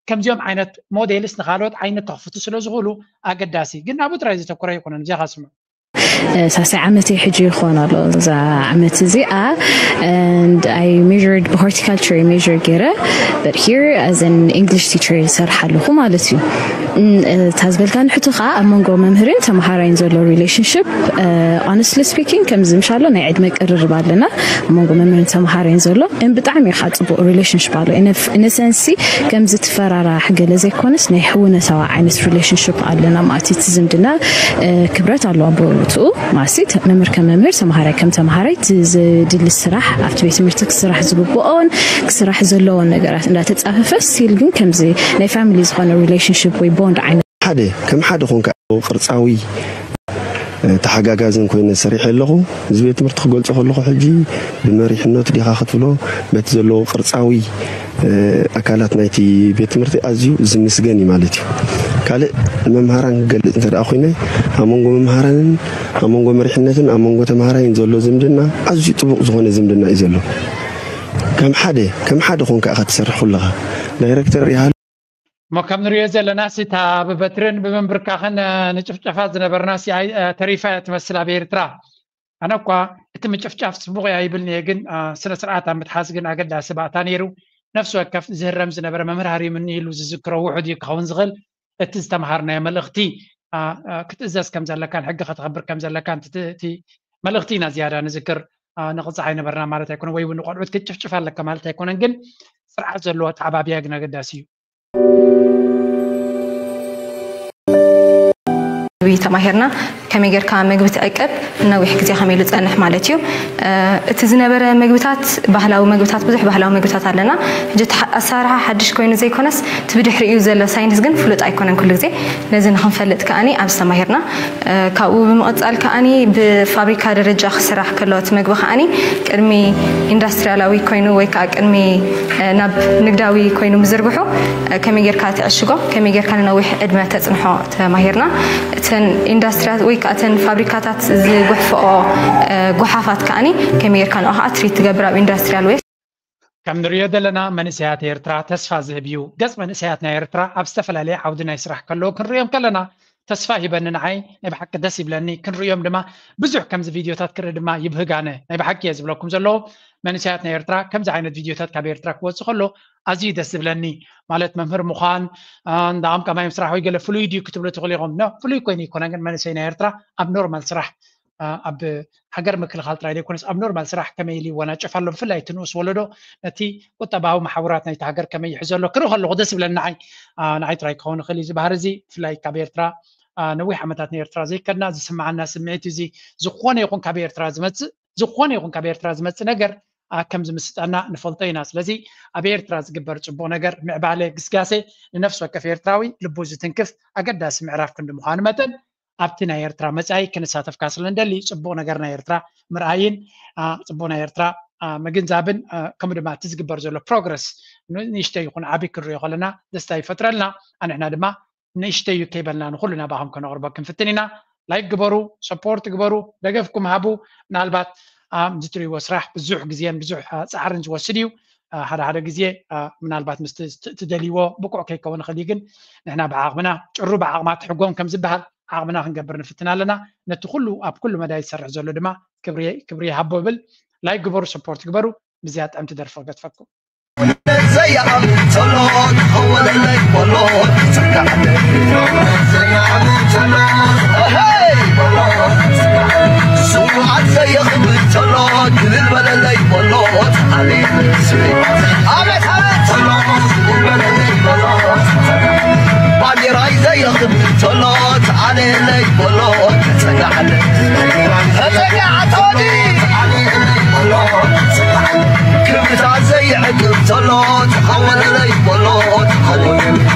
ከምዚኦም ዓይነት ሞዴልስ ንኻልኦት ዓይነት ከኽፍቱ ስለ ዝኽእሉ ኣገዳሲ ግን ኣብኡ ጥራይ ዘተኮረ ኣይኮነን። እዚኻ ስምዑ። ሳልሳይ ዓመተይ ሕጂ ይኾን ኣሎ እዛ ዓመት እዚኣ and I measured ብሆርቲካልቸር measure ገይረ but here as an English teacher ይሰርሕ ኣለኹ ማለት እዩ። እታ ዝበልካኒ ሕቶ ከዓ ኣብ መንጎ መምህርን ተምሃራይን ዘሎ relationship honestly speaking ከምዚ ምሻሎ ናይ ዕድመ ቅርርብ ኣለና ኣብ መንጎ መምህርን ተምሃራይን ዘሎ and ብጣዕሚ ከዓ ፅቡቅ relationship ኣሎ in a sense ከምዚ ትፈራራሕ ገለ ዘይኮነስ ናይ ሕውነታዊ ዓይነት relationship ኣለና ማለት እዩ። እቲ ዝምድና ክብረት ኣለዋ ብቦትኡ ማለት መምህር ከም መምህር ተምሃራይ ከም ተምሃራይ እቲ ዝድሊ ስራሕ ኣብቲ ቤት ትምህርቲ ክስራሕ ዝግብኦን ክስራሕ ዘለዎን ነገራት እንዳተፃፈፈ still ግን ከምዚ ናይ family ዝኾነ relationship ወይ bond ዓይነት ሓደ ከም ሓደ ኮንካ ቅርፃዊ ተሓጋጋዝን ኮይነ ሰሪሐ ኣለኹ። እዚ ቤት ትምህርቲ ክገልጾ ከለኹ ሕጂ ብመሪሕነቱ ዲኻ ክትብሎ በቲ ዘለዎ ቅርጻዊ ኣካላት ናይቲ ቤት ትምህርቲ ኣዝዩ ዝምስገን እዩ ማለት እዩ። ካልእ ንመምሃራን ክገልጽ እንተ ደኣ ኮይነ ኣብ መንጎ መምሃራንን ኣብ መንጎ መሪሕነትን ኣብ መንጎ ተምሃራይን ዘሎ ዝምድና ኣዝዩ ጥቡቕ ዝኾነ ዝምድና እዩ ዘሎ። ከም ሓደ ከም ሓደ ኮንካ ኢኻ ትሰርሕ ኩለኻ ዳይሬክተር ይሃሉ እሞ ከም ንሪኦ ዘለና ሲ እታ ብበትርን ብምንብርካኽን ንጭፍጨፋት ዝነበርና ሲ ተሪፋ እያ ትመስል ኣብ ኤርትራ። ኣነ እኳ እቲ ምጭፍጫፍ ጽቡቕ እያ ይብልኒ እየ፣ ግን ስነ ስርዓት ኣብ ምትሓዝ ግን ኣገዳሲ ባእታ ነይሩ። ነፍሲ ወከፍ ዝህረም ዝነበረ መምህር ሃሪምኒ ኢሉ ዝዝክሮ ውሑድ እዩ ክኸውን ዝኽእል። እቲ ዝተምሃርናዮ መልእኽቲ ክትእዘዝ ከም ዘለካን ሕጊ ከተኽብር ከም ዘለካን እቲ መልእኽቲ ኢና ዝያዳ ንዝክር። ንቕጻሕ ኣይነበርና ማለት ኣይኮነ ወይ እውን ንቆልዑት ክትጭፍጭፍ ኣለካ ማለት ኣይኮነን፣ ግን ስርዓት ዘለዎ ኣተዓባብያ ግን ኣገዳሲ እዩ። ተማሂርና ከመይ ጌርካ ምግቢ ትዕቅብ ነዊሕ ግዜ ከመይ ኢሉ ጸንሕ ማለት እዩ። እቲ ዝነበረ ምግብታት ባህላዊ ምግብታት ብዙሕ ባህላዊ ምግብታት ኣለና። ሕጂ ኣሰራርሓ ሓድሽ ኮይኑ ዘይኮነስ እቲ ብድሕሪኡ ዘሎ ሳይንስ ግን ፍሉጥ ኣይኮነን ኩሉ ግዜ። ነዚ ንክንፈልጥ ከኣኒ ኣብዚ ተማሂርና። ካብኡ ብምቕጻል ከኣኒ ብፋብሪካ ደረጃ ክስራሕ ከሎ እቲ ምግቢ ከኣኒ ቅድሚ ኢንዳስትሪያላዊ ኮይኑ ወይ ከዓ ቅድሚ ናብ ንግዳዊ ኮይኑ ምዝርግሑ ከመይ ጌርካ ትዕሽጎ ከመይ ጌርካ ንነዊሕ ዕድመ ተጽንሖ ተማሂርና። እተን ኢንዳስትሪያት ወይ ከዓ እተን ፋብሪካታት ዝጉሕፍኦ ጉሓፋት ከኣኒ ከመይ ጌርካ ንኦ ከዓ ትሪት ትገብር ኣብ ኢንዳስትሪያል ዌስት። ከም ንሪኦ ዘለና መንእሰያት ኤርትራ ተስፋ ዝህብ እዩ። ገጽ መንእሰያት ናይ ኤርትራ ኣብ ዝተፈላለየ ዓውዲ ናይ ስራሕ ከለዉ ክንሪኦም ከለና ተስፋ ሂበኒ ንዓይ ናይ ብሓቂ ደስ ይብለኒ። ክንሪኦም ድማ ብዙሕ ከምዚ ቪድዮታት ክርኢ ድማ ይብህግ ኣነ ናይ ብሓቂ እየ ዝብለኩም ዘለዉ መንእሰያት ናይ ኤርትራ ከምዚ ዓይነት ቪድዮታት ካብ ኤርትራ ክወጽእ ከሎ ኣዝዩ ደስ ዝብለኒ። ማለት መምህር ምዃን እንዳ ቃምቃማይ ምስራሕ ወይ ገለ ፍሉይ ድዩ ክትብሉ ትኽእሉ ኢኹም። ኖ ፍሉይ ኮይኑ ይኮነ ግን መንእሰይ ናይ ኤርትራ ኣብ ኖርማል ስራሕ ኣብ ሃገር ምክልኻል ጥራይ ዘይኮነስ ኣብ ኖርማል ስራሕ ከመይ ኢሉ ይወናጨፍ ኣሎ ብፍላይ እቲ ንኡስ ወለዶ ነቲ ቁጠባዊ መሓውራት ናይቲ ሃገር ከመይ ይሕዞ ኣሎ ክርኢ ከለኹ ደስ ይብለኒ ንዓይ። ንዓይ ጥራይ ክኸውን ይኽእል እዩ እዚ ባህሪ እዚ ብፍላይ ካብ ኤርትራ ነዊሕ ዓመታት ንኤርትራ ዘይከድና ዝስምዓና ስምዒት እዚ ዝኾነ ይኹን ካብ ኤርትራ ዝመፅእ ዝኾነ ይኹን ካብ ኤርትራ ዝመፅእ ነገር ከም ዝምስጠና ንፈልጦ ኢና። ስለዚ ኣብ ኤርትራ ዝግበር ፅቡቕ ነገር ምዕባለ ግስጋሴ ንነፍሲ ወከፍ ኤርትራዊ ልቡ ዝትንክፍ ኣገዳሲ ምዕራፍ ክንዲ ምዃኑ መጠን ኣብቲ ናይ ኤርትራ መጻኢ ክንሳተፍካ ስለ ንደሊ ጽቡቕ ነገር ናይ ኤርትራ ምርኣይን ጽቡቕ ናይ ኤርትራ ምግንዛብን ከምኡ ድማ እቲ ዝግበር ዘሎ ፕሮግረስ ንእሽተይ ይኹን ዓቢ ክንሪኦ ከለና ደስታ ይፈጥረልና። ኣንሕና ድማ ንእሽተይ እዩ ከይበልና ንኹሉ ናባኹም ከነቕርቦ ክንፍትን ኢና። ላይክ ግበሩ፣ ሰፖርት ግበሩ፣ ደገፍኩም ሃቡ። ምናልባት ዝትሪእዎ ስራሕ ብዙሕ ግዜን ብዙሕ ፃዕርን ዝወስድ እዩ። ሓደ ሓደ ግዜ ምናልባት ምስ ትደልይዎ ብቁዕ ከይከውን ይኽእል እዩ፣ ግን ንሕና ብዓቕምና ጭሩ ብዓቕማ ትሕጎም ከም ዝበሃል ዓቕምና ክንገብር ንፍትን ኣለና። ነቲ ኩሉ ኣብ ኩሉ መዳይ ዝሰርሕ ዘሎ ድማ ክብሪ ይሃቦ እብል። ላይክ ግበሩ፣ ሰፖርት ግበሩ። ብዝያ ጥዕምቲ ደርፊ ክገድፈኩም። ዘይኣምን ተሎ ተኸወለለይ በሎ ጸጋዕለ ዘይኣምን ተሎ ስሙዓት ዘየኽብር ተሎ ክልል በለለይ በሎ ተዓሌ ስብዓት ኣቤት ኣቤት ተሎ ክልል በለለይ በሎ ባንዴራይ ዘየኽብር ተሎ ተዓሌለይ በሎ ተጸጋዕለ ተጸጋዕቶኒ ክብርታት ዘይዕቅብ ተሎ ተኸወለለይ በሎ ተኸወለለይ